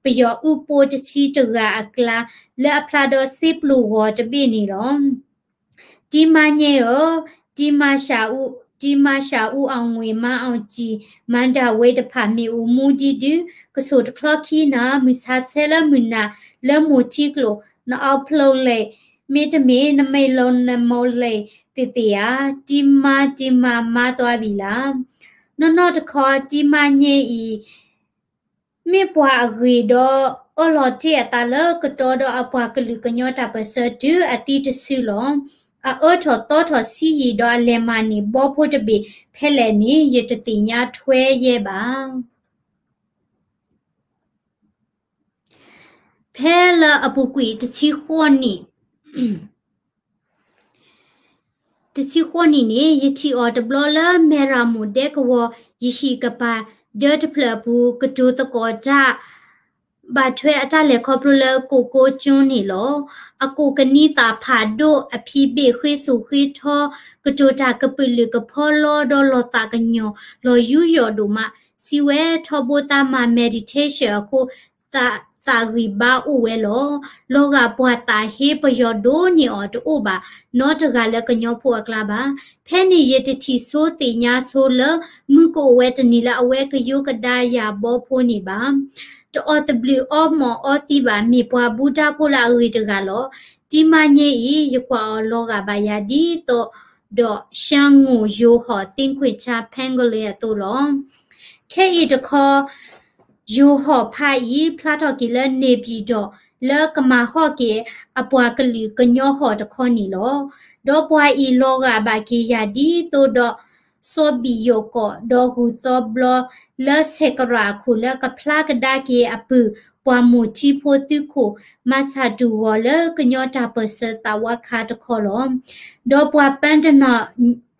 ပယီၤအုၣ်ပိတဆံတဂၤအကျါ လၢအဖျါဒီးစ့ပျိၢ်ဂီၤတဘ့ၣ်န့ၣ်လီၤ. တံမါညဲဧၢ, တံမါရှးအူ, တံမါရှးအူ အောင်ငွေ မန်းအောင်ကြည် မန္တလေး တဖၣ်မ့ၢ်အိၣ်မူဒံးဒု ကဆိၣ်တချီခံနၤ မုၢ်ဆါဆဲလၢမုၢ်နၤ လၢမိၢ်ထံကျိၤ နအီဖျိလဲၣ်, မ့တမ့ၢ် နမဲာ်လီၤနမိၢ်လဲၣ်သ့ၣ်သ့ၣ်ဧါ, တံမါ တံမါ မါသွားပြီလား နီၢ်နီၢ်တခီ တံမါညဲအံၤ မ့ၢ်ပှၤအဂ့ၤဒီး အၢၣ်လီၤတ့ၢ်အသးလၢကတီဒီးအပှၤကလုာ်ကညီတၢ်ပၢၢ်ဆၢတုၤအသံတစုလီၤ. အအၢထီၣ်သီထီၣ်ဆံးယံာ်ဒီးအလဲၤမၤန့ၢ်ဘီဖိတဘ့ၣ်ဖဲလဲၣ်န့ၣ် ယတသ့ၣ်ညါထွဲယဲဘၣ်. ဖဲလၢအပူၤကွံာ်တဆံဃိးနံၣ် တဆံဃိးနံၣ်န့ၣ် ယထံၣ်အီၤတဘျီလၢ မဲၢ်ရမိၢ်ဒဲကဝီၤ ယဟံၣ်ကပၤ ဒၢတဖျၢၣ်အပူၤ ကတိၤသကိးတၢ် ဘၣ်ထွဲအတၢ်လဲၤခီဖျိလၢကိၣ်ကိကၠိန့ၣ်လီၤ. အကိၣ်ကနံသၣ်ဖးဒိၣ် အဖံးဘ့ၣ်ဃ့စိာ်ဃ့ထီ ကတိၤတၢ်ကပုာ်လုာ်ကဖီလီဒီးလီၤသးကညီၤ လီၤယူးယီၣ်ဒိၣ်မး စံးဝဲထီဘိသးမၤ meditation အဃိ သးဂံၢ်ဘါအိၣ်ဝဲလီၤ. လီၤဂာ်ပှၤသးဟ့ပယီၤဒိၣ်န့ၢ်အီၤတအိၣ်ဘၣ် နီတဂၤလၢကညီဖိအကျါဘၣ်. ဖဲန့ၣ်ယတထံၣ်ဆိသ့ၣ်ညါဆိလၢ မုၢ်ကအိၣ်ဝဲတနံၤလၢအဝဲကယိကဒါယၤဘီဖိန့ၣ်ဘၣ်. တအီၣ်သဘျုးအီမီၢ်အီသံဘၣ် မ့ၢ်ပှၤဘူၣ်တၢ်ဖိလၢအဂ့ၤတဂၤလီၤ. တံမါညဲအံၤ ယကွၢ်အီၤလီၤဂာ်ဘၣ်ယၤဒ်သိးဒီး ရှမ်းငိုယိၤဟီၣ် သင်္ကြန်ဖဲ ဖဲကလ့အသိးလီၤ. ခဲအံၤတခီ ယိၤဟီၣ်ဖါအံၤ ဖျါထီၣ်က့ၤလၢ နေပြည်တော် လၢကမၤဟီၣ်က့ၤ အပှၤကလုာ်ကညီဟီၣ်တခီန့ၣ်လီၤ. ဒီးပှၤအံၤလီၤဂာ်ဘၣ်က့ၤယၤဒ်သိးဒီး စီၤဘံးယိၤကီး ဒီးဂုၤသီဘျီလၢဆဲးကရးအခိၣ် လၢကဖျါကဒါက့ၤအပုၢ် ပှၤမိၢ်ထံဖိသုးခိၣ် မၤဆၣ်တူၢ်ဂီၤလၢကညီတၢ်ပၢၢ်ဆၢသးဝါခါတခီလီၤ. ဒီးပှၤပၢတနီၣ်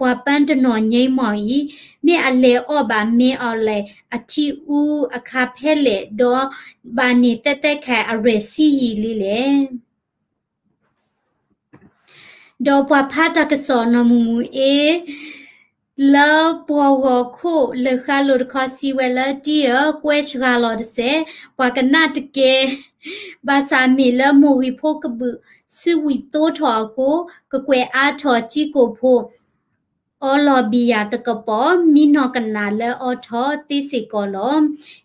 ပှၤပၢတနီၣ်ငြိမ်းမောင်အံၤ မ့ၢ်အလဲၤအီၣ်ဘၣ် မင်းအောင်လှိုင်အထံအူအခါဖဲလဲၣ် ဒီးဘၣ်န့ၢ်သဲသဲခဲအံၤအရွဲၣ်ဆံယံာ်လံလဲၣ်. ဒီးပှၤဖးတၢ်ကစီၣ်နီၢ်မုၢ်မုၢ်အ့ လၢပှီၢ်ဂီၢ်ခိၣ်လၢာ်ဃါလိာ်တခီစံးဝဲလၢ တံၤဧၢ, ကွဲစှၤလီၤတစဲး, ပှၤကနၣ်တကဲ, ဘၣ်ဆၣ်မ့ၢ်လၢမိၢ်ဂံၢ်ဖိကဘုး ဆူဝံၣ်သိထီၣ်အဃိ, ကကွဲးအါထီၣ်ကံကိၣ်ဖိ အီလီၤဘံယၣ်တကပီၤ မံနီၢ်ကနၣ်လၢအီထီၣ်သ့စ့ၢ်ကီးလီၤ.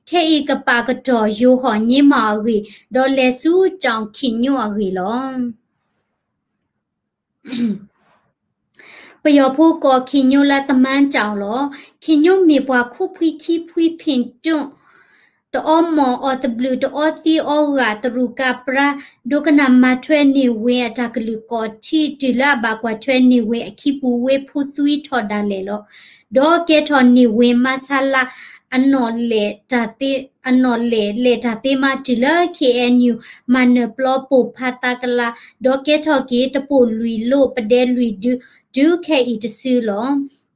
ခဲအံၤကပာ်ကတီၢ်ယိၤဟီၣ်ငြိမ်းမောင်အဂ့ၢ် ဒီးလဲၤဆူကၠီၣ်ခ့ၣ်ညိၣ်အဂ့ၢ်လီၤ. ပယီၤဖိကိးခ့ၣ်ညိၣ်လၢသမၢကၠီၣ်လီၤ. ခ့ၣ်ညိၣ်မ့ၢ်ပှၤခိၣ်ဖှံခံဖှံဖ့ၣ်တူၣ် တအီမိာ်အီၣ်သဘျုး တအီသံအီဂၤ တရူးကၤပြါ ဒိကနၣ်မၤထွဲန့ၢ်ဝ့ၢ်အတၢ်ကလုၢ်ကိးထံး တုၤလၢအဘၣ်ကွၢ်ထွဲန့ၢ်ဝ့ၢ်အခံပူၤဝ့ၢ်ဖူသွံထီၣ်ဒၣ်လဲာ်လီၤ. ဒီးကဲထီၣ်န့ၢ်ဝ့ၢ်မါဆါလါ အနီၣ်လဲၢ်တၢ်သ့မးတုၤလၢ ခ့ၣ်အဲၣ်ယူၣ် မၤနၢၤပျီပိၢ်ဖးသးကလၤ ဒီးကဲထီၣ်က့ၤတပိၢ်လွံၢ်လိၣ်ပဒဲလွံၢ်ဒု တုၤခဲအံၤတစုလီၤ.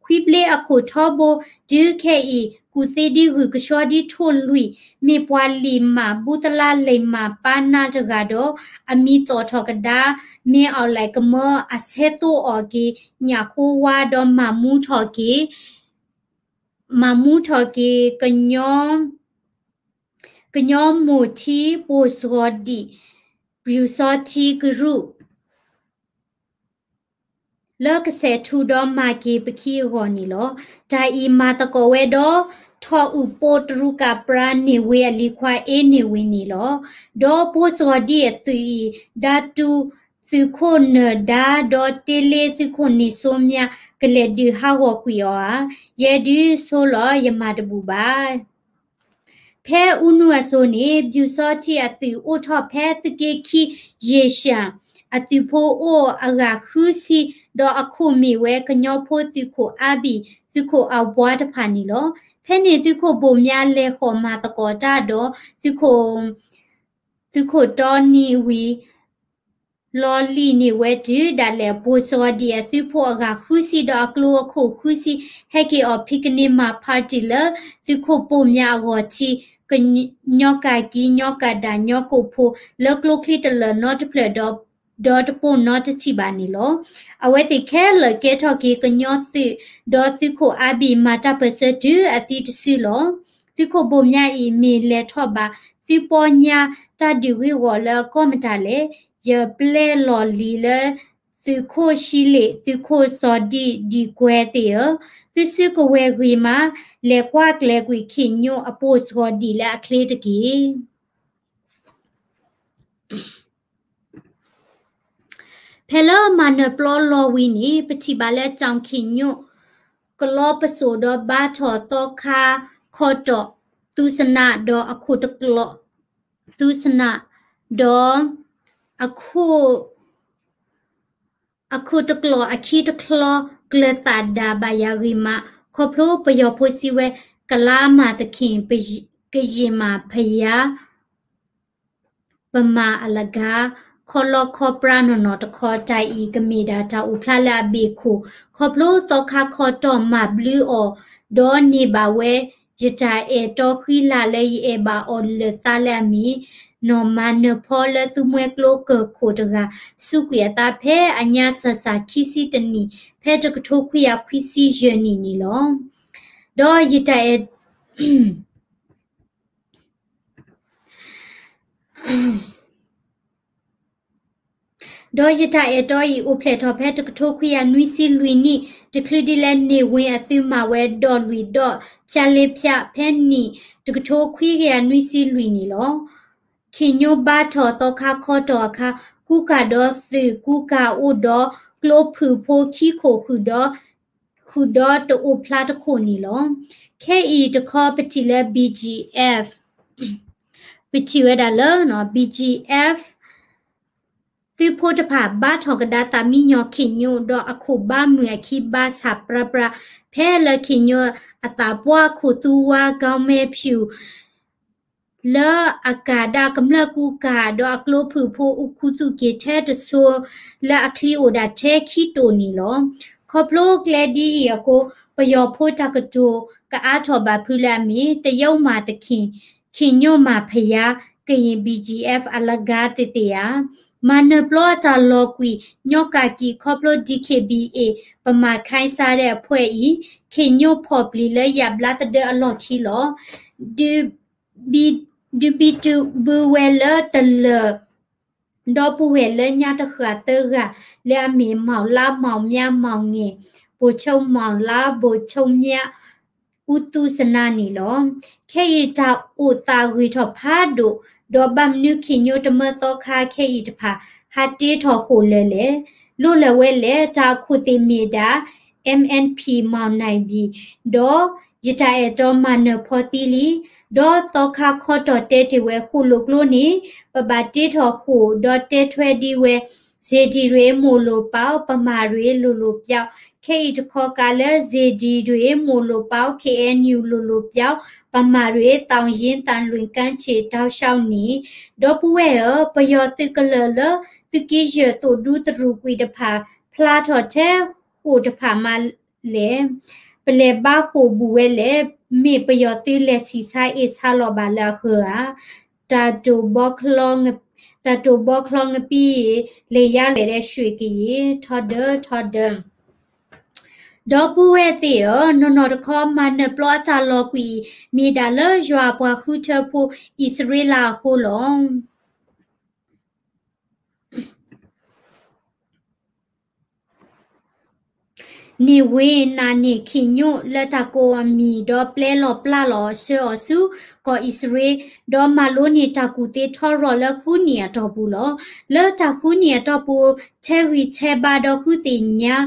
ခွံဘျ့အခိၣ်ထီဘိ တုၤခဲအံၤ ကူၣ်သ့ဒ်ဂုၢ်ကဆှီဒ်ထိၣ်လွံၢ် မ့ၢ်ပှၤလံာ်မးဘူသလါလံာ်မးပာ်နါတဂၤဒီး အမံၤသီၣ်ထီၣ်ကဒါ မ့ၢ်အီၣ်လဲၣ်ကမၢအဆဲသိအီၣ်က့ၤ ညၣ်ဃိဝါဒီးမၤမူထီၣ်က့ၤ မၤမူထီၣ်က့ၤ ကညီမိၢ်ထံပိၢ်စှီၤဒံၣ် ပျူစောထီးကရူၢ် လၢကဆဲးထူဒီးမၤက့ၤပခံအဂီၢ်န့ၣ်လီၤ. တၢ်အံၤမၤသကိးဝဲဒီး ထီၣ်အုၣ်ပိတရူးကၤပြါန့ၢ်ဝ့ၢ်အလံၤခွါအ့န့ၢ်ဝ့ၢ်န့ၣ်လီၤ. ဒီးပိၢ်စှီၤဒံၣ်အသုးအံၤ ဒါတူသုးခိၣ်နၢၤဒါ ဒီးတ့လ့သုးခိၣ်န့ၣ်စိမၠါ ကလဲၤဒုးဟးဂီၤကွံာ်အီၤဧါ. ယဲဒုးဆိလီၤ ယမၤတဘူၣ်ဘၣ်. ဖဲအူနုအစိၤန့ၣ် ပျူစောထီးအသုးအိၣ်ထီၣ်ဖဲသုးက့ခံ ယ့ၡၢၣ် အသုးဖိအိၣ်အဂၤဃုဆံ ဒီးအခိၣ်မ့ၢ်ဝဲကညီဖိသုးခိၣ် အါဘံၣ် သုးခိၣ်အပှၤတဖၣ်န့ၣ်လီၤ. ဖဲန့ၣ်သုးခိၣ်ဘိၣ်မၠါလဲၤဃီၣ်မၤသကိးတၢ်ဒီး သုးခိၣ်တီနံၤဝံၤ လီၤလံၣ်န့ၢ်ဝဲတုၤဒၣ်လဲာ် ပိၢ်စှီၤဒံၣ်အသုးဖိအဂၤဃုဆံ ဒီးအကျိအခိၣ်ဃုဆံ ဟဲက့ၤအီၣ်ဖံးကန့ၢ်မၤ party လၢသုးခိၣ်ဘိၣ်မၠါအဂီၢ်ထံး ကညီကၢ်ကံ ညီကၢ်ဒၣ် ညီကိၣ်ဖိ လၢကျိချံတလၢာ်နီတဖျၢၣ် ဒီးတပိာ်နီတထံၣ်ဘၣ်န့ၣ်လီၤ. အဝဲသ့ၣ်ခဲလၢာ်ကဲထီၣ်က့ၤကညီသုး ဒီးသုးခိၣ်အါဘံၣ်မၤတၢ်ပၢၢ်ဆၢတုၤအသံတစုလီၤ. သုးခိၣ်ဘိၣ်မၠါအံၤ မ့ၢ်လဲၤထီၣ်ဘၣ်သုပီညါတၢ်ဒုးဂ့ၢ်ဂီၢ်လၢအကီမတၤလဲၣ်. ယပျဲလီၢ်လံၤလၢသုးခိၣ်ရှံလ့ၣ် သုးခိၣ်စီၤဒံၣ်ဒံၣ်ကွဲသ့ၣ်ဧၢ, သုစုကဝဲၤဂ့ၤမး လဲၤကွၢ်ကျဲၤကွံာ်ခ့ၣ်ညိၣ်အပိၢ်စှီၤဒံၣ်လၢအချ့တက့ၢ်. ဖဲလၢမၤနၢၤပျီလီၤဝံၤန့ၣ် ပထံၣ်ဘၣ်လၢကၠီၣ်ခ့ၣ်ညိၣ် ကလီပစိာ်ဒီးဘါထီၣ်သီခါခီတီၢ် သုစနးဒီးအခိၣ်တကျိာ် သုစနးဒီးအခိၣ် အခိၣ်တကျိာ်အခံတချီ ကျၢၤသးဒၣ်ဘၣ်ယၤဂ့ၤမး ခီဖျိပယီၤဖိစံးဝဲ ကလါမၤသခ့ၣ် ကယံာ်မးဖယါ ပမၤအလဂၤ ခီလီခီပြါနီၢ်နီၢ်တခီ တၢ်အံၤကမ့ၢ်ဒၣ်တၢ်အိၣ်ဖျါလၢအဘ့ၣ်ခိၣ် ခီဖျိသီခါခီတီၢ်မၤဘျုးအီၤ ဒီးန့ၢ်ဘၣ်ဝဲ ယတၢ်အဲၣ်တီဃံလၤလၢယအဲၣ်ဘၣ်အီၤလၢာ်သးလၢအမ့ၢ် နီၢ်မၤနၢၤဖီလၢသုမှဲကျိကၢၢ်ခိၣ်တဂၤ စူးကွံာ်အသးဖဲအညါစၢ်စၢ်ခံဆံတနံၣ် ဖဲတကထိခွံကယၤခွံဆံယဲၢ်နံၣ်န့ၣ်လီၤ. ဒီးယတၢ်အဲၣ် ဒီးယတၢ်အဲၣ်တီအံၤ အိၣ်ဖျဲၣ်ထီၣ်ဖဲတကထိခွံကယၤနွံဆံလွံၢ်နံၣ် တချုးဒ်လဲၣ်န့ၢ်ဝ့ၢ်အသုးမၤဝဲဒီးလွံၢ်ဒီး ဖၠါလ့ဖၠါ ဖဲနံၣ်တကထိခွံကယၤနွံဆံလွံၢ်န့ၣ်လီၤ. ခ့ၣ်ညိၣ်ဘါထီၣ်သီခါခီတီၢ်အခါ ကူကၤဒီးသုးကူကၤအိၣ်ဒီးကျိဖုၣ်ဖိခံခိၣ်ဃုာ်ဒီး ဃုာ်ဒီးတအိၣ်ဖျါတခိၣ်န့ၣ်လီၤ. ခဲအံၤတခီပထံၣ်လၢ BGF ပထံၣ်ဝဲဒၣ်လၢ BGF သုးဖိတဖၣ်ဘါထီၣ်ကဒါသးမံညီၣ်ခ့ၣ်ညိၣ် ဒီးအခိၣ်ဘါမုၢ်အခံဘါဆၣ်ပြၢပြၢ ဖဲလၢခ့ၣ်ညိၣ်အသးပှၢ်ခိၣ်သူဝါ ကီမဲဖၠူၣ် လၢအကၣ်ဒၣ်ကမျၢၢ်ကူကၣ် ဒီးအကျိဖုၣ်ဖိအိၣ်ခူသူၣ်က့ၤထဲတစိၤ လၢအချံအိၣ်ဒၣ်ထဲခံတိာ်န့ၣ်လီၤ. ခီဖျိကျဲဒ်အံၤအဃိ ပယီၤဖိတၢ်ကတိၤကအါထီၣ်ဘၣ်ဖုလၢအမ့ၢ် တရုတ်မၤသခင် ခ့ၣ်ညိၣ်မၤဖယါ ကရင် ဘီၣ်ကၠံၣ်အဲၣ်ဖ် အလဂၤသ့ၣ်သ့ၣ်ဧါ. မၤနၢၤပျီအတၢ်လီၤကွံာ် ညီကၣ်ကံၣ် ခီဖျိ DKBA ပမၤခဲစါ ဒဲးအဖှဲးအံၤ ခ့ၣ်ညိၣ်ဖီၣ်ပျံၤလၢယၣ်ဘျါသဒၢအလီၢ်ခံလီၤ. ဒုးဘံၣ်ဒုးဘံၣ်တုၤဘုဝဲလၢတလၢာ် ဒီပုၢ်ဝဲၢ်လၢညါတဃၣ်သၢဂၤ လၢအမ့ၢ် မောင်လါ မောင်မြ မောင်ငယ် ဗိုလ်ချုပ်မောင်လါ ဗိုလ်ချုပ်မြ ဦးသုဇန န့ၣ်လီၤ. ခဲအံၤတၢ်အိၣ်သးဂ့ၤထီၣ်ဖးဒိၣ် ဒီးဘၣ်မနုၤခ့ၣ်ညိၣ်တမၢသီခါခဲအံၤတဖၣ် ဟးတ့ထီၣ်ဃိာ်လၢာ်လဲၣ်. လိၣ်လၢာ်ဝဲလဲၣ် တၢ်အခိၣ်သ့ၣ်မ့ၢ်ဒၣ် MNP မောင်နိုင်ပြီ ဒီးယတၢ်အဲၣ်တီမၤနၢၤဖီသံလံ. ဒီးသီခါခီတီၢ်တဲတ့ၢ်ဝဲဃိာ်လိာ်ကျိန့ၣ် ပဘၣ်တ့ထီၣ်ဃိာ် ဒီးတဲထွဲဒံးဝဲ စေတီတွေ မုာ်လိာ်ပှီၢ် ဗမာတွေ လိၤလိၤပှီၢ် ခဲအံၤတခီကးလၢ စေတီတွေ မုာ်လိာ်ပှီၢ် KNU လိၤလိၤပှီၢ် ဗမာတွေ သောင်ရင်းသံလွင်ကမ်းခြေ တောက်လျှောက်န့ၣ် ဒီပုၢ်ဝဲၢ်ဧၢ ပယီၤသုးကလၢာ်လၢ သုးက့ယဲၢ်သိၣ်ဒူသရူးကွံာ်တဖၣ် ဖျါထီၣ်ထဲဃိာ်တဖၣ်မးလဲၣ်. ပလဲၤဘါဃိာ်ဘူးဝဲလဲၣ်. မ့ၢ်ပယီၤသုးလဲၤဆံးဆါအ့ၣ်ဆါလီၤဘၣ်လၢအဃၢၤဧါ. တၢ်တိာ်ဘီချီ တၢ်တိာ်ဘီချီငပံ လဲၤယါလဲၤဒီးရွှ့ၣ်ကယံၤ ထီဒၢ ထီဒၢ ဒီပုၢ်ဝဲၢ်သ့ၣ်ဧၢ, နီၢ်နီၢ်တခီ မၤနၢၤပျီအတၢ်လီၤကွံာ်အံၤ မ့ၢ်ဒၣ်လၢယွၤအပှၤဃုထၢဖိ အံၣ်စရ့လးအဃိလီၤ. န့ၢ်ဝ့ၤနးန့ၢ်ခ့ၣ်ညိၣ်လၢတၢ်ကိးအမံၤ ဒီးပျဲလီၤပျၢ်လီၤဆှၢအီၤဆူ ကီၢ်အံၣ်စရ့လး, ဒီးမၤလိန့ၢ်တၢ်ကူၣ်သ့ထီရီၣ်လၢဃုနံၣ်အတီၢ်ပူၤလီၤ. လၢတၢ်ဃုနံၣ်အတီၢ်ပူၤ ထဲဂံၢ်ထဲဘါဒီးဃုသ့ၣ်ညါ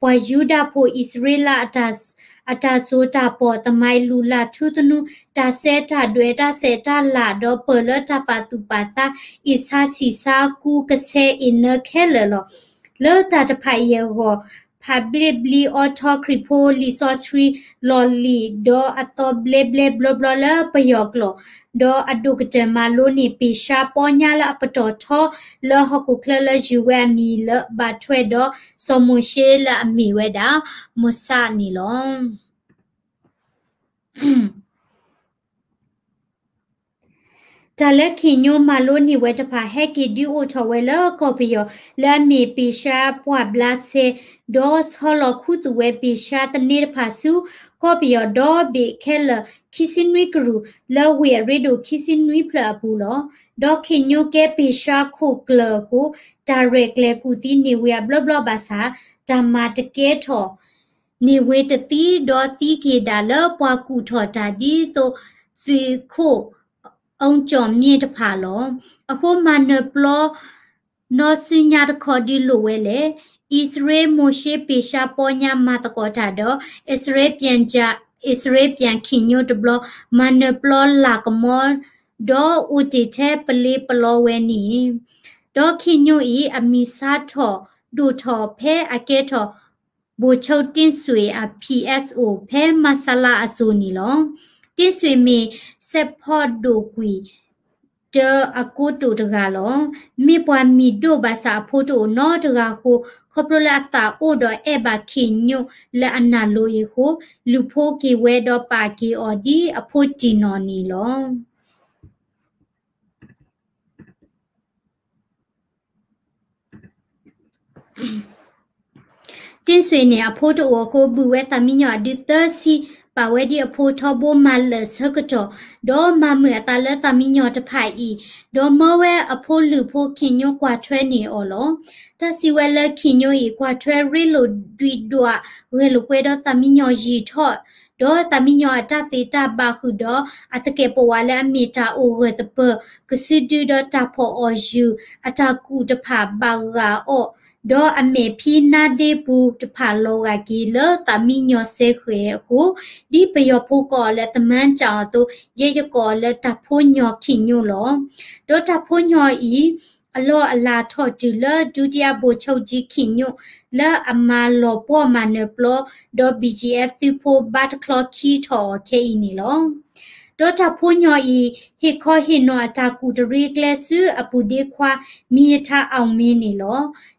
ပှၤယူဒၤဖိအံၣ်စရ့လး အတၢ်စိၤတၢ်ပီၢ် သမိုင်းလုၢ်လၢ်ထူသနူ တၢ်စဲးတၢ်ဒွဲၣ် တၢ်ဆဲးတၢ်လၤ ဒီးပၢၢ်လၢတၢ်ပာ်သူၣ်ပာ်သး အ့ၣ်ဆါဆံးဆါ ကူကဆဲးအ့ၣ်နၢခဲလၢာ်လီၤ. လၢတၢ်တဖၣ်အံၤအဂီၢ် ဖးဘ့ၣ်ဘျံးအီထီခရံာ်ဖိလံာ်စီဆှံ လီၢ်လံၢ် ဒီးအသီဘျဲဘျဲဘျီဘျီလၢပယီၤကျိာ်, ဒီးအဒိၣ်ကတၢၢ်မၤလိန့ၢ်ပ့ၢ်ဆှါပီညါလၢအပတီၢ်ထီ လၢဟီၣ်ခိၣ်ချၢလၢယုၢ်ဝဲအမံၤလၢဘၣ်ထွဲဒီးစီၤမိၤၡ့လၢအမ့ၢ်ဝဲဒၣ် မိၤၡးန့ၣ်လီၤ. တၢ်လၢခ့ၣ်ညိၣ်မၤလိန့ၢ်ဝဲတဖၣ် ဟဲက့ၤဒုးအိၣ်ထီၣ်ဝဲလၢကီၢ်ပယီၤ လၢအမ့ၢ်ပ့ၢ်ဆှါပှၢ်ဘျါစဲ ဒီးဆီလီၤခူသူၣ်ဝဲပ့ၢ်ဆှါသန့တဖၣ်ဆူ ကီၢ်ပယီၤဒီဘ့ၣ်ခဲလၢာ် ခံဆံနွံကရူၢ် လၢဝ့ၢ်အရ့ဒိၣ်ခံဆံနွံဖျၢၣ်အပူၤလီၤ. ဒီးခ့ၣ်ညိၣ်ကဲပ့ၢ်ဆှါခိၣ်ကျၢၢ်အဃိ တၢ်ရဲၣ်ကျဲၤကူၣ်သံန့ၢ်ဝ့ၢ်အဘျီဘျီဘၣ်ဆၣ် တၢ်မၤတကဲထီၣ် န့ၢ်ဝ့ၢ်တသံ ဒီးသံက့ၤဒၣ်လၢပှၤကူၣ်ထီၣ်တၢ်ဒ်သိး သုးခိၣ် အုံကၠီၣ်မ့ၣ်တဖၣ်လီၤ. အဃိမၤနၢၤပျီ နီၢ်စုညါတခီဒ်လိၣ်ဝဲလဲၣ်. အံၣ်စရ့လးမိၤၡ့ပ့ၢ်ဆှါပီညါမၤသကိးတၢ်ဒီး အံၣ်စရ့လးပၠၣ်ခ့ၣ်ညိၣ်တဘျီ မၤနၢၤပျီလၢ်ကမီ ဒီးအိၣ်တ့ၢ်ထဲပလ့ပလီဝဲန့ၣ် ဒီးခ့ၣ်ညိၣ်အံၤ အမံၤဆါထီၣ်ဒိၣ်ထီၣ်ဖဲအကဲထီၣ် ဗိုလ်ချုပ်တင့်ဆွေ အ ဖီၣ်အ့ၣ် ဖဲမၤဆါလါအစိၤန့ၣ်လီၤ. တင့်ဆွေ မ့ၢ်စဲးဖီၣ်ဒိၣ်ကွံာ် တၢအကိတိာ်တဂၤလီၤ. မ့ၢ်ပှၤမံၤဒိၣ်ဘၣ်ဆၣ်အဖိတအိၣ်နီတဂၤအဃိ ခီဖျိလၢအသးအိၣ်ဒီးအဲၣ်ဘၣ်ခ့ၣ်ညိၣ်လၢအနၢ်လိၤအံၤအဃိ လူၤဖိက့ၤဝဲဒီးပာ်က့ၤအီၤဒ်အဖိတံၢ်နီၢ်န့ၣ်လီၤ. တင့်ဆွေ န့ၣ် အဖိတအိၣ်အဃိ ဘုၣ်ဝဲသးမံညီၣ်အဒုသၢဆံ, ပာ်ဝဲဒ်အဖိထီဘိမၤလၢာ်ဆၢကတီၢ်, ဒီးမၤမုာ်အသးလၢသးမံညီၣ်တဖၣ်အံၤ, ဒီးမၢဝဲအဖိလုၢ်ဖိခ့ၣ်ညိၣ်ကွၢ်ထွဲန့ၢ်အီၤလီၤ. တၢ်စံးဝဲလၢခ့ၣ်ညိၣ်အံၤ ကွၢ်ထွဲရ့လိာ်ဒွံၣ်ဒွး ဂဲၤလိာ်ကွဲဒီးသးမံညီၣ်ယံာ်ထီၣ် ဒီးသးမံညီၣ်အတၢ်သ့တၢ်ဘၣ်ဃုာ်ဒီး အသကဲာ်ပဝးလၢအမ့ၢ်တၢ်အိၣ်ဂၢၢ်သပၢၤ ကစုဒုဒီးတၢ်ဖီၣ်အီၣ်ယုၢ် အတၢ်ကူၣ်တဖၣ်ဘၣ်ဂာ်အီၤ, ဒီးအမဲာ်ဖံနါဒ့ပူၤတဖၣ်လီၤဂာ်က့ၤလၢသးမံညီၣ်စဲဃဲၤအဃိ, ဒ်ပယီၤဖိကိးအီၤလၢ သမၢကၠၣ်အသိး ယဲယကိးအီၤလၢတၢ်ဖိညီၣ်ခ့ၣ်ညိၣ်လီၤ. ဒီးတၢ်ဖိညီၣ်အံၤ အလီၢ်အလၤထီၣ်တုၤလၢ ဒုတိယဗိုလ်ချုပ်ကြီး ခင်ညွန့် လၢအမၤလီၤပှီၢ်မၤနၢၤပျီ ဒီး ဘီၣ်ကၠံအ့ၣ်အ့ၣ် သုးဖိဘါတချီခံထီၣ်အီၤခဲအံၤန့ၣ်လီၤ. ဒီးတၢ်ဖိညီအံၤ ဟ့ၣ်ခီဟ့ၣ်နီၤအတၢ်ကူၣ်တရံးကျဲဆူအပူၤဒ့ခွါ မံၤယထါ အောင်မင်း န့ၣ်လီၤ.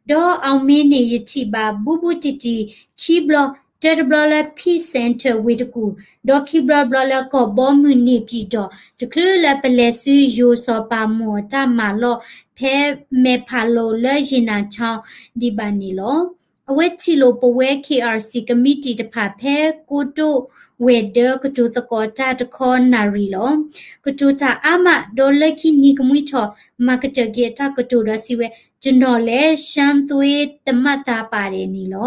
ဒီး အောင်မင်း န့ၣ် ယထံၣ်ဘၣ်ဘူးဘူးတံၢ်တံၢ်ခံဘျီ, တၢတဘျီလၢ Peace Center ဝ့ၢ်တကူၣ်, ဒီးခံဘျီတဘျီလၢကီၢ်ဘီမုၢ်န့ၣ် ပြည်တော်, တချုးလၢပလဲၤဆူယိၤစီၤပၤမိၢ်အတၢ်မၤလီၢ် ဖဲမဲၢ်ဖးလိၤလၢယ့ၣ်နၤချီဒံးဘၣ်န့ၣ်လီၤ. အဝဲထံၣ်လိာ်ပဝဲ KRC ကမံးတံာ်တဖၣ် ဖဲကိတိာ်ဝဲၤဒၢကတိၤသကိးတၢ်တခီနၣ်ရံၣ်လီၤ. ကတိၤတၢ်အါမး ဒီးလၢခံနံၤကမှံထီၣ် မၤကတၢၢ်က့ၤအတၢ်ကတိၤဒီးစံးဝဲ, ကျွန်တော်လည်း ရှမ်းသွေးတမတ်သားပါတယ် န့ၣ်လီၤ.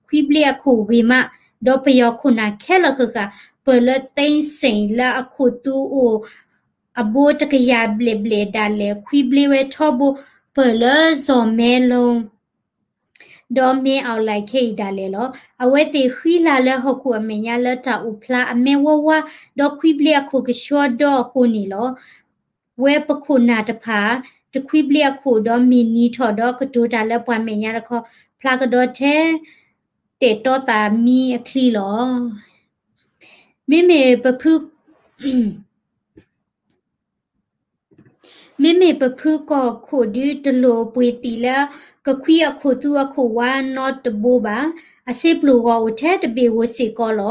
ခွံဘျ့အခိၣ်ဂ့ၤမး, ဒီးပယီၤခိၣ်နၢ်ခဲလၢာ်ဃၣ်ဃၣ် ပၢၢ်လၢ သိန်းစိန် လၢအခိၣ်သူအိၣ် အဘိတကယၤဘျဲၣ်ဘျဲၣ်ဒၣ်လဲာ် ခွံဘျ့ဝဲထီဘိ ပၢၢ်လၢ ဇော်မင်းထွန်း ဒီး မင်းအောင်လှိုင် ခဲအံၤဒၣ်လဲာ်လီၤ. အဝဲသ့ၣ်ဃံလၤလၢဟီၣ်ခိၣ်အမဲာ်ညါလၢတၢ်အိၣ်ဖျါအမဲဝါဝါ, ဒီးခွံဘျ့အခိၣ်ကဆှီဒီအဃိန့ၣ်လီၤ. ဝဲပခိၣ်နၢ်တဖၣ် တခွံဘျ့အခိၣ်ဒီးမ့ၢ်နံၤထီၣ်ဒီးကတိၤတၢ်လၢပှၤမဲာ်ညါတခီ ဖျါကဒီးထဲ တဲာ်တီသးမံအချံလီၤ. မ့မ့ၢ်ပဖု မ့မ့ၢ်ပဖုကီၢ်ခိၣ်ဒုတလိၣ်ပှ့ၤသံးလၢ ကခွံအခိၣ်သူအခိၣ်ဝါနီတဘိဘၣ်. အစ့ပျိၢ်ဂီၤအိၣ်ထဲတဘ့ၣ်ဧိၤစ့ၢ်ကီးလီၤ.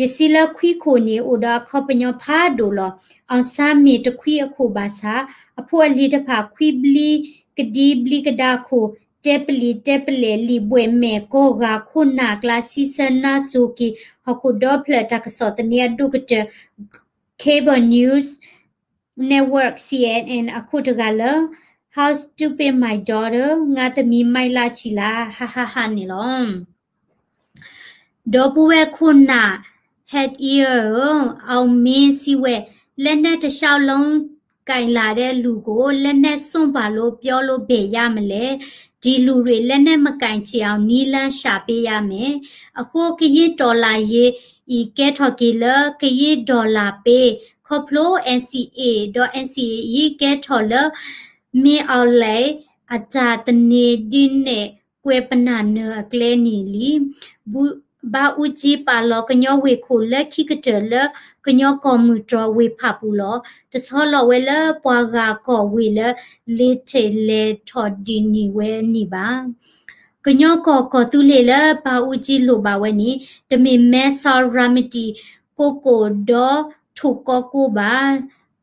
ယစံးလၢခွံခိၣ်န့ၣ် အိၣ်ဒီးအခီပညီဖးဒိၣ်လီၤ. အောင်ဆန်း မ့ၢ်တခွံအခိၣ်ဘၣ်ဆၣ် အဖိအလံၤတဖၣ် ခွံဘျံးကဒံဘျံးကဒါခိၣ်, တဲပလံာ်တဲပလဲၣ် လံာ်ဘှဲၣ်မဲာ်ကီၢ်ဂၤခိၣ်နၢ်ကျါ ဆံဆၢနါစိၤက့ၤ ဟီၣ်ခိၣ်ဒီဖျၢၣ်တၢ်ကစီၣ်သန့အဒိၣ်ကတၢၢ် Cable News Network, C N N အခိၣ်တဂၤလၢ How stupid my daughter, ငါသမီးမိုက်လှချီလား ဟါဟါဟါ န့ၣ်လီၤ. ဒီပုၢ်ဝဲၢ်ခိၣ်နၢ် Head Ear ဧၢ, အောင်မင်း စံးဝဲ, လက်နက်တစ်လျှောက်လုံးကိုင်လာတဲ့လူကို လက်နက်စွန့်ပါလို့ ပြောလို့ဘယ်ရမလဲ? ဒီလူတွေ လက်နက်မကိုင်ချင်အောင် နည်းလမ်းရှာပေးရမယ်. အဃိ ကရင်တော်လှန်ရေးအံၤ ကဲထီၣ်က့ၤလၢ ကရင်ဒေါ်လာပေး ခီဖျိ N C A ဒီး N C A အံၤ ကဲထီၣ်လၢ မင်းအောင်လှိုင် အတၢ်သန့ၤဒုးနဲၣ်ကွဲးပနၢ်နၢၤအကျဲန့ၣ်လံ. ဘါအူကၠံပာ်လီၤကညီဝ့ၢ်ခိၣ်လၢခံကတၢၢ်လၢ ကညီကီၢ်မုၢ်တြီၤဝ့ၢ်ဖၣ်ပူၤလီၤ. တဆီလီၤဝဲလၢပှၤဂၤကီၢ်ဝ့ၢ်လၢ လ့ၤထံးလဲၤထီၣ်ဒုးန့ၢ်ဝဲန့ၣ်ဘၣ်. ကညီကီၢ်ကီၢ်သူလ့ၤလၢဘါအူကၠံလိၣ်ဘၣ်ဝဲန့ၣ် တမ့ၢ်မဲဆီးရၤမတံၣ်ကိးကိၣ်ဒီးထိၣ်ကီကိဘၣ်,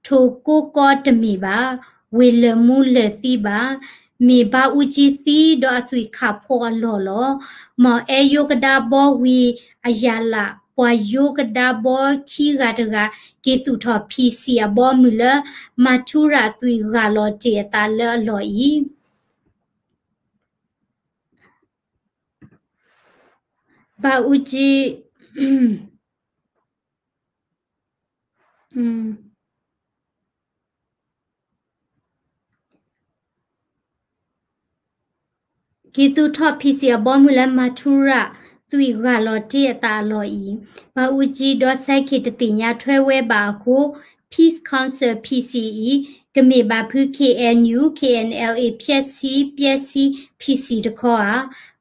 ထိၣ်ကိကီတမ့ၢ်ဘၣ်, ဝ့ၢ်လၢၢ်မူလၢၢ်သံဘၣ်, မ့ၢ်ဘါအူကၠံသံဒီးအသွံၣ်ခၣ်ဖီအလီၢ်လီၤ. မ်အဲၣ်ယိကဒါဘီဝံၤအယၤလး ပှၤယိကဒါဘီခံဂၤတဂၤ က့ၤသူၣ်ထီၣ် P C အဘီအမုၢ်လၢ မၤထူရၤသွံၣ်ဂၢ်လီၤတ့ၢ်အသးလၢအလီၢ်အံၤ ဘၣ်အူကၠံ က့ၤသူၣ်ထီၣ် P C အဘီအမုၢ်လၢမၤထူရၤသွံၣ်ဂၢ်လီၤတ့ၢ်အသးအလီၢ်အံၤ ဘၣ်အူကၠံဒီးစဲးခ့ၣ် တသ့ၣ်ညါထွဲဝဲဘၣ်အဃိ Peace Council P C အံၤ ကမ့ၢ်ဘၣ်ဖု K N U K N L A ဖျဲးဆံ ပျဲဆံ P C တခီဧါ.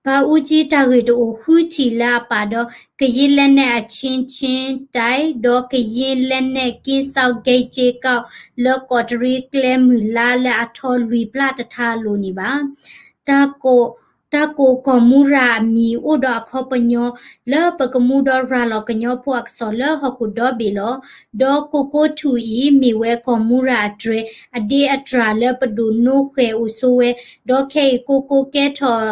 ဘၣ်အူကၠံတၢ်ဂ့ၢ်တအိၣ်ဃုထံၣ်လၢအပာ်ဒီး ကရင်လက်နက်အချင်းချင်းတိုက် ဒီးကရင်လက်နက် ကင်းစောင့်ဂိတ်ခြေကုန်း လၢကီးတရံးကျဲမုၢ်လါလၢအထီလွံၢ်ဖျၢၣ်တထါအလိၤန့ၣ်ဘၣ်. တၢ်ကိးကီၢ်မူရၤအမံၤအိၣ်ဒီးအခီပညီ လၢပကမူဒီးရၤလီၤကညီဖိအကစီၣ်လၢဟီၣ်ခိၣ်ဒီဘ့ၣ်လီၤ. ဒီးကိကိထူၣ်အံၤ မ့ၢ်ဝဲကီၢ်မူရၤအတြဲၤ အဒ့အတြၢ်လၢပဒိၣ်နိဃဲၤအိၣ်ဆိးဝဲ, ဒီးခဲအံၤကိကိကဲထီၣ်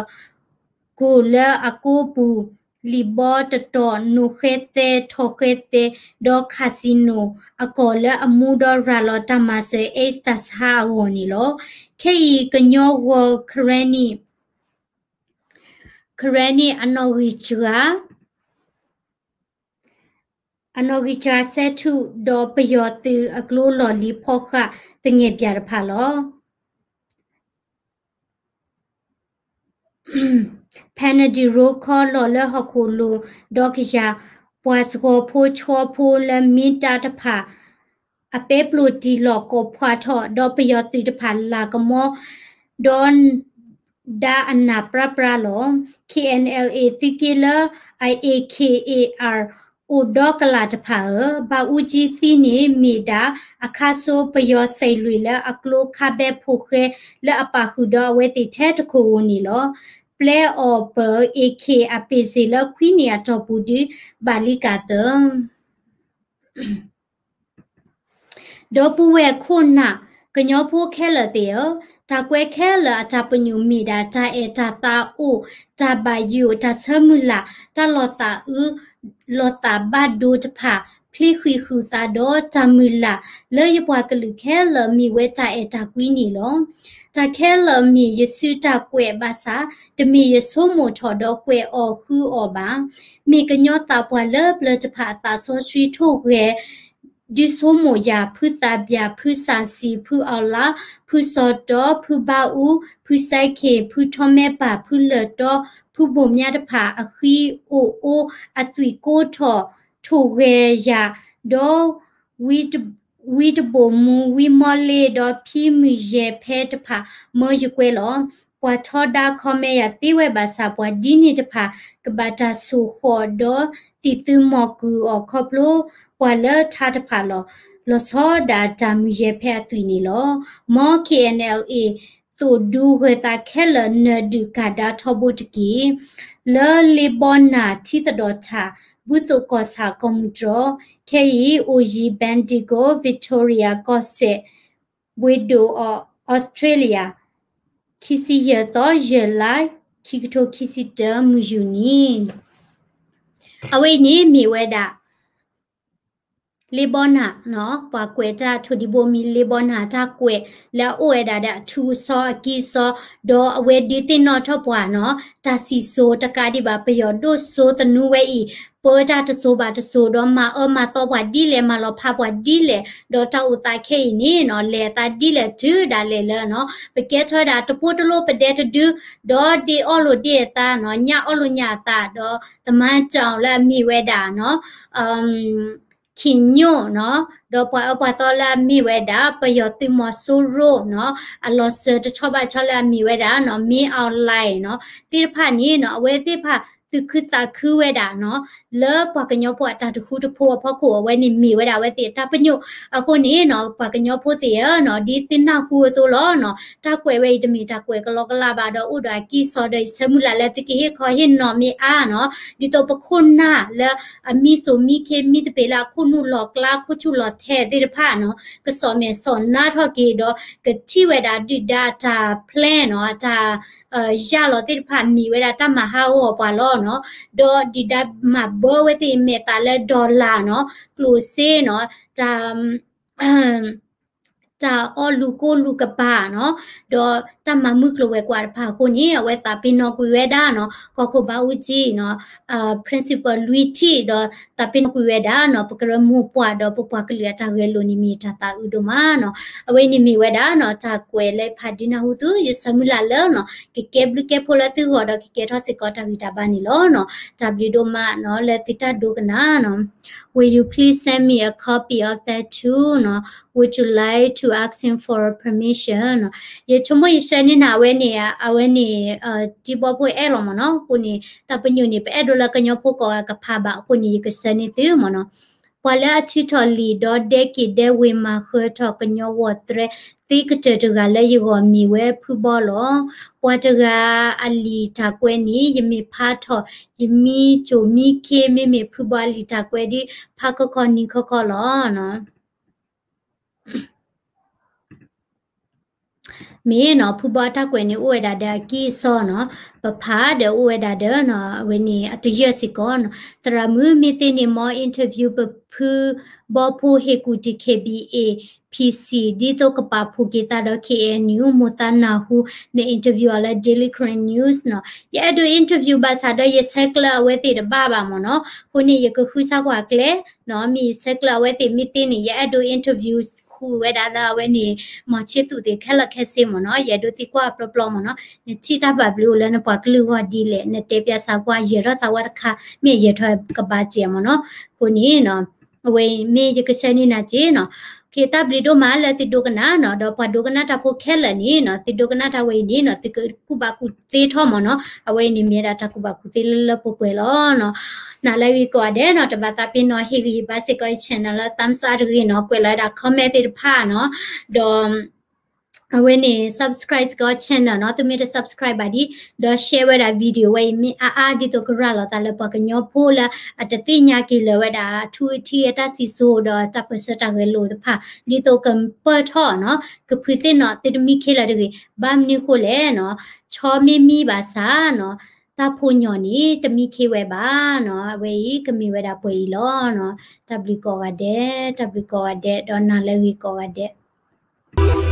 ကိၣ်လၢအကိပူၤ လံာ်ဘီတတီၤ နိဃဲသဲ ထီၣ်ဃဲသဲ ဒီး casino အကီၢ်လၢအမူဒီးရၤလီၤတၢ်မၤစၢၤ Ace တၢ်ဆါအဂီၢ်န့ၣ်လီၤ. ခဲအံၤကညီဂီၤ Karenni Karenni အနီၣ်ဂံၢ်စှၤ အနီၣ်ဂံၢ်စှၤဆဲးထူၣ် ဒီးပယီၤသုးအကျိလီၢ်လံၤဖီဃာ်သငဲၣ်ပၠၣ်တဖၣ်လီၤ. ဖဲနဒုးရိခီ လီၤလၢဟီၣ်ခိၣ်လိၤဒီးကယၤ ပှၤစှီၤဖိဆှီဖိလၢမ့ၢ်တၢ်တဖၣ် အပဲပျိၢ်တံၢ်လီၤကိးဖှးထီၣ် ဒီးပယီၤသုးတဖၣ်လၤကမီ ဒီး ဒါအနၢ်ပြၢပြၢလီၤ. K N L A သုးက့လၢ I A K A R အိၣ်ဒီးကလးတဖၣ်ဧၢ, ဘၣ်အူကၠံသံန့ၣ်မ့ၢ်ဒၣ် အခါဆိပယီၤစဲးလွံၢ်လၢအကျိခါဘဲဖိဃဲ လၢအပာ်ဃုာ်ဒီးအဝဲသ့ၣ်ထဲတခိၣ်ဧိၤန့ၣ်လီၤ. ပျဲအီၤပၢၢ် A K အပ့ၢ်စ့ၣ်လၢခွံနံၣ်အတီၢ်ပူၤဒုး ဘၣ်လံကၣ်သၢ ဒီပုၢ်ဝဲၢ်ခိၣ်နၢ် ကညီဖိခဲလၢာ်သ့ၣ်ဧၢ, တၢ်ကွဲးခဲလၢာ်အတၢ်ပညိၣ်မ့ၢ်ဒၣ် တၢ်အဲၣ်တၢ်သးအိၣ်, တၢ်ဘၣ်ယိၣ်, တၢ်ဆၢမုၢ်လၢ်, တၢ်လီၤသးအုး လီၤသးဘၣ်ဒိတဖၣ် ဖျ့ဃံးဃုာ်သးဒီးတၢ်မုၢ်လၢ် လၢယပှၤကလုာ်ခဲလၢာ်မ့ၢ်ဝဲတၢ်အဲၣ်တၢ်ကွံန့ၣ်လီၤ. တၢ်ခဲလၢာ်မ့ၢ်ယစုတၢ်ကွဲးဘၣ်ဆၣ် တမ့ၢ်ယဆိကမိၣ်ထီၣ်ဒီးကွဲးအီၤဃုအီၤဘၣ်. မ့ၢ်ကညီသးပှၢ်လၢပျၢၤတဖၣ်အသးစီဆှံထိၣ်ဂဲၤ ဒုးဆိကမိၣ်ယၤ ဖုသးဘၠၣ်, ဖုစၣ်စံၣ်, ဖုအီလါ, ဖုစီၤတီ, ဖုဘါအူ, ဖုစဲခ့ၣ်, ဖုထီမဲပၢ်, ဖုလၢၢ်တီ, ဖုဘိၣ်မၠါတဖၣ် အဃံအိၣ်အါ အသွံၣ်ကိၢ်ထီၣ် ထိၣ်ဂဲၤယၤ, ဒီး ဝံတဘိၣ်မူ, ဝံမီလ့, ဒီးဖံမုၢ်ယဲၢ်ဖဲတဖၣ် မၢယကွဲးလီၤ. ပှၤထီဒါ comment ယၤသ့ဝဲဘၣ်ဆၣ် ပှၤဒ်န့ၣ်တဖၣ် ကဘၣ်တၢ်ဆိၣ်ဃီၣ်ဒီးသံၣ်သုမီၢ်ကုၢ်အီၤခီဖျိ ပှၤလၢထါတဖၣ်လီၤ. လီၤဆီဒၣ်တၢ်မုၢ်ယဲၢ်ဖဲအသွံၣ်န့ၣ်လီၤ. မ် K N L A သိၣ်ဒူဂၢၤသးခဲလၢာ် နၢၤဒုၣ်ကၢ်ဒါထီဘိတက့ၢ်. လၢလ့ဘီနၢ်ထံသဒီၣ်ထၣ် ဘူၣ်သိၣ်ကီၢ်ဆၣ်ကီၢ်မုၢ်တြီၢ် ခဲအံၤ အိၣ်ယံၤ Bendigo Victoria ကီၢ်စဲၣ် ဘှ့ၣ်ဒိၣ်အီ Australia ခံဆံယဲၢ်သီ ယဲၢ်လါ ခံကထိခံဆံတၢ မုၢ်ယူၢ်နံၤ အဝဲအံၤန့ၣ်မ့ၢ်ဝဲဒၣ် လ့ဘီနၢ် ပှၤကွဲးတၢ်ထိၣ်ဒံးဘိမံၤ လ့ဘီနၢ်တၢ်ကွဲး လၢအအိၣ်ဝဲဒၣ်ဒီးအထူအစီအကံစီ ဒီးအဝဲဒုးသ့ၣ်နီၣ်ထီၣ်ပှၤနီၤ တၢ်စံၣ်စိၤတကးဒံးဘၣ် ပယီၤဒိၣ်စိသနူဝဲအံၤ ပၢတၢ်တစိၤဘၣ်တစိၤ ဒီးမၤအၢမၤသီပှၤဒ်လဲၣ် မၤလီၤဖးပှၤဒ်လဲၣ် ဒီးတၢ်အိၣ်သးခဲအံၤန့ၣ်နီၤ လဲၤအသးဒ်လဲၣ်တုၤဒၣ်လဲာ်လၢနီၤ ပကဲထီၣ်ဝဲဒၣ်တပိတလိပဒဲတဒု ဒီးဒ့အီၣ်လိာ်ဒ့အသးနီၤ ညၣ်အီၣ်လိာ်ညၣ်အသး ဒီးသမါ John လၢအမ့ၢ်ဝဲဒၣ်နီၤ ခင်ညွန့်နီၤ ဒီးပှၤအၢပှၤသီလၢအမ့ၢ်ဝဲဒၣ် ပယီၤသုးမီၤစိရိၤနီၤ အလီၤစၢၤတဆီဘၣ်ဆီလၢအမ့ၢ်ဝဲဒၣ်နီၤ မင်းအောင်လှိုင်နီၤ သ့ၣ်တဖၣ်န့ၣ်နီၤ အဝဲသ့ၣ်တဖၣ်သုးခုသးခုဝဲဒၣ်နီၤ လၢပှၤကညီဖိအတၢ်တဃူတဖိးအဖီခိၣ် အဝဲန့ၣ်မ့ၢ်ဝဲဒၣ်အဝဲသ့ၣ်အတၢ်ပညိၣ် အဃိန့ၣ်နီၤ ပှၤကညီဖိသ့ၣ်ဧၢနီၤ ဒ်သုနၢ်ဟူအသိးလီၤနီၤ တၢ်ကွဲးဝဲအံၤတမ့ၢ်တၢ်ကွဲးကလီကလးဘၣ်ဒီး အိၣ်ဒီးအကံၢ်စီဒီးအံၤဆၢမုၢ်လၢ်လၢသုကဟ့ၣ်ခီဟ့ၣ်နီၤမ့ၢ်အါနီၤ ဒ်သိးပခိၣ်နၢ်လၢအမံစိၤမံခ့မံသပ့ၤလၢအခိၣ်နူာ်လီၢ်ကျါခိၣ်ဆူၣ်လီၢ်ထဲသ့ၣ်တဖၣ်နီၤ ကစီၣ်မဲာ်စီၣ်နါထီၣ်က့ၤဒီး ကထံၣ်ဝဲဒၣ်ဒုၣ်ဒါတၢ် plan နီၤ တၢ် ယၢ်လီၤသ့ၣ်တဖၣ်မ့ၢ်ဝဲဒၣ်တၢ်မၤဟးဂီၤပှၤလီၤနီၤ ဒီးဒုၣ်ဒါမၤဘၢဝဲသ့ၣ်မဲာ်သးလၢ dollar နီၤ ကျိၣ်စ့နီၤ တၢ် တၢ်အီၣ်လူၤကိၢ်လူၤကပၤနီၤ ဒီးတၢ်မၤမုၢ်ကျိၤဝဲၤကွာ်တဖၣ်အဃိန့ၣ် အဝဲသးပ့ၤနီၣ်ကွံာ်ဝဲဒၣ်နီၤ ကီၢ်ခိၣ်ဘါအူကၠံနီၤ principal လွံၢ်ထံၣ် ဒီးသးပ့ၤနီၣ်ကွံာ်ဝဲဒၣ်နီၤ ပကရၢမိၢ်ပှၢ်ဒီးပပှၤကလုာ်အတၢ်ဂဲၤလိာ်န့ၣ်မ့ၢ်တၢ်သးအုးဒိၣ်မးနီၤ အဝဲန့ၣ်မ့ၢ်ဝဲဒၣ်နီၤ တၢ်ကွဲးလၢဖးဒုနၢ်ဟူသု ယဆၢမုၢ်လၢ်လၢနီၤ ကကဲဘျုးကဲဖှိၣ်လၢသုဂီၢ်ဒီးကကဲထီၣ်စ့ၢ်ကီးတၢ်ဂံၢ်တၢ်ဘါန့ၣ်လီၤနီၤ တၢ်ဘျုးဒိၣ်မးနီၤ လၢသုတၢ်ဒိကနၣ်နီၤ Will you please send me a copy of that too နီၤ Would you like to ask him for permission နီၤ ယဆိကမိၣ်ယဆှၢန့ၢ်နၤအဝဲန့ၣ် အဝဲန့ၣ် တံၤဘီဖိအဲၣ်လီၤမ့ၢ်နီၤ အဃိန့ၣ် တၢ်ပညိၣ်န့ၣ် ပအဲၣ်ဒိးလၢကညီဖိကိးဂၤကဖးဘၣ်အဃိန့ၣ် ယကဆှၢန့ၢ်သုမ့ၢ်နီၤ ပှၤလၢအထုးထီၣ်လံာ်ဒီးဒဲက့ၤဒဲဝ့ၤမၤဃၢၤထီၣ်ကညီဂီၤသရဲ သ့ကတၢၢ်တဂၤလၢယဂီၢ်မ့ၢ်ဝဲဖုဘီလီၤ. ပှၤတဂၤအလံာ်တၢ်ကွဲးန့ၣ် ယမ့ၢ်ဖးထီၣ် ယမံစိၤမံခ့ မ့မ့ၢ်ဖုဘီအလံာ်တၢ်ကွဲးဒီး ဖးခီခီနံၤခီခီလီၤ. မ့ၢ်နီၤ ဖုဘီအတၢ်ကွဲးန့ၣ် အိၣ်ဝဲဒၣ်ဒီးအကံၢ်အစီနီၤ ပဖးဒီးအိၣ်ဝဲဒၣ်ဒီးနီၤ အဝဲန့ၣ်အတယၢၢ်စ့ၢ်ကီးနီၤ သရၣ်မုၣ်မ့ၢ်သ့န့ၣ် မ် interview ပဖုဘီဖိဟ့ၣ်ကူၣ်တံၢ် K B A P C ဒ်သိးကပာ်ဖှိၣ်က့ၤသးဒီး K N U မိၢ်သးနၢ်ဟူ န interview အီၤလၢ Daily Karen News နီၤ ယအဲၣ်ဒိး interview ဘၣ်ဆၣ်ဒီးယဆဲးကျၢအဝဲသ့ၣ်တဘၣ်ဘၣ်မ့ၢ်နီၤ အဃိန့ၣ် ယကဃုစၢ်ကွၢ်ကျဲ နီၤ မ့ၢ်ယဆဲးကျၢအဝဲသ့ၣ်မ့ၢ်သ့န့ၣ် ယအဲၣ်ဒိး interview ဃုာ်ဝဲဒၣ်လၢအဝဲန့ၣ် မီၤဆ့သူးသ့ၣ်ခဲလၢာ်ခဲဆ့မ့ၢ်နီၤ ယအဲၣ်ဒိးသံကွၢ်ပျီပျီမ့ၢ်နီၤ နထံၣ်တၢ်ဘၣ်ဘျုးအိၣ်လၢနပှၤကလုာ်ဂီၢ်ဒ်လဲၣ် နတဲပၠးစၢ်ကွၢ် ယဲၤထီၣ်စၢ်ဝဲတခါ မ့ၢ်ယဲၤထီၣ်ကဘၣ်စဲးမ့ၢ်နီၤ အဃိန့ၣ်နီၤ အဝဲမ့ၢ်ယကဆှၢန့ၢ်နၤစ့နီၤ တၢ်ဘျုးဒိၣ်မးလၢသုဒိကနၣ်နီၤ, ဒီးပှၤဒိကနၣ်တၢ်ဖိခဲလၢာ်န့ၣ်နီၤ, သုဒိကနၣ်တၢ်ဝဲအံၤန့ၣ်နီၤ, သုကကူၣ်ဘၣ်ကူၣ်သ့ထီၣ်မ့ၢ်နီၤ, အဝဲအံၤန့ၣ်မ့ၢ်ဒၣ်တၢ်ကူၣ်ဘၣ်ကူၣ်သ့လၢလၢပှဲၤပှဲၤလီၤနီၤ. နၤလၢအဂ့ၤကိးဂၤဒဲးနီၤ, တဘၣ်သးပ့ၤနီၣ် ဟ့ၣ်ဂံၢ်ဘါစ့ၢ်ကီးအံၤ channel လၢ thumbs up တဂ့ၤနီၤ, ကွဲးလီၤဝဲဒၣ် comment သ့ၣ်တဖၣ်နီၤ, ဒီး အဝဲန့ၣ် subscribe စ့ၢ်ကီး channel နီၤ, သုမ့ၢ်တ subscribe ဘၣ်ဒံး, ဒီး share ဝဲဒၣ် video ဝဲအံၤ မ့ၢ်အါအါဒ်သိးကရၤလီၤသးလၢပှၤကညီဖိလၢ အတသ့ၣ်ညါက့ၤလၢၤဝဲဒၣ် အထူအထံးအတၢ်စံၣ်စိၤ ဒီးတၢ်ပၢၢ်ဆၢတၢ်ဂဲၤလိာ်တဖၣ် ဒ်သိးကပၢၢ်ထီၣ်နီၤ, ကဖုသ့ၣ်နီၣ်သုတမံခ့လၢၤတဂ့ၤ, ဘၣ်မနုၤဃိလဲၣ်နီၤ, ဆီမ့ၢ်မံဘၣ်ဆၣ်နီၤ, တၢ်ဖိညီၣ်န့ၣ် တမံခ့ဝဲဘၣ်နီၤ, အဝဲအံၤကမ့ၢ်ဝဲဒၣ်ပှဲၤအံၤလီၤနီၤ. တၢ်ဘျုးကိးဂၤဒဲး, တၢ်ဘျုးကိးဂၤဒဲး, ဒီးနၤလၢအဂ့ၤကိးဂၤဒဲး.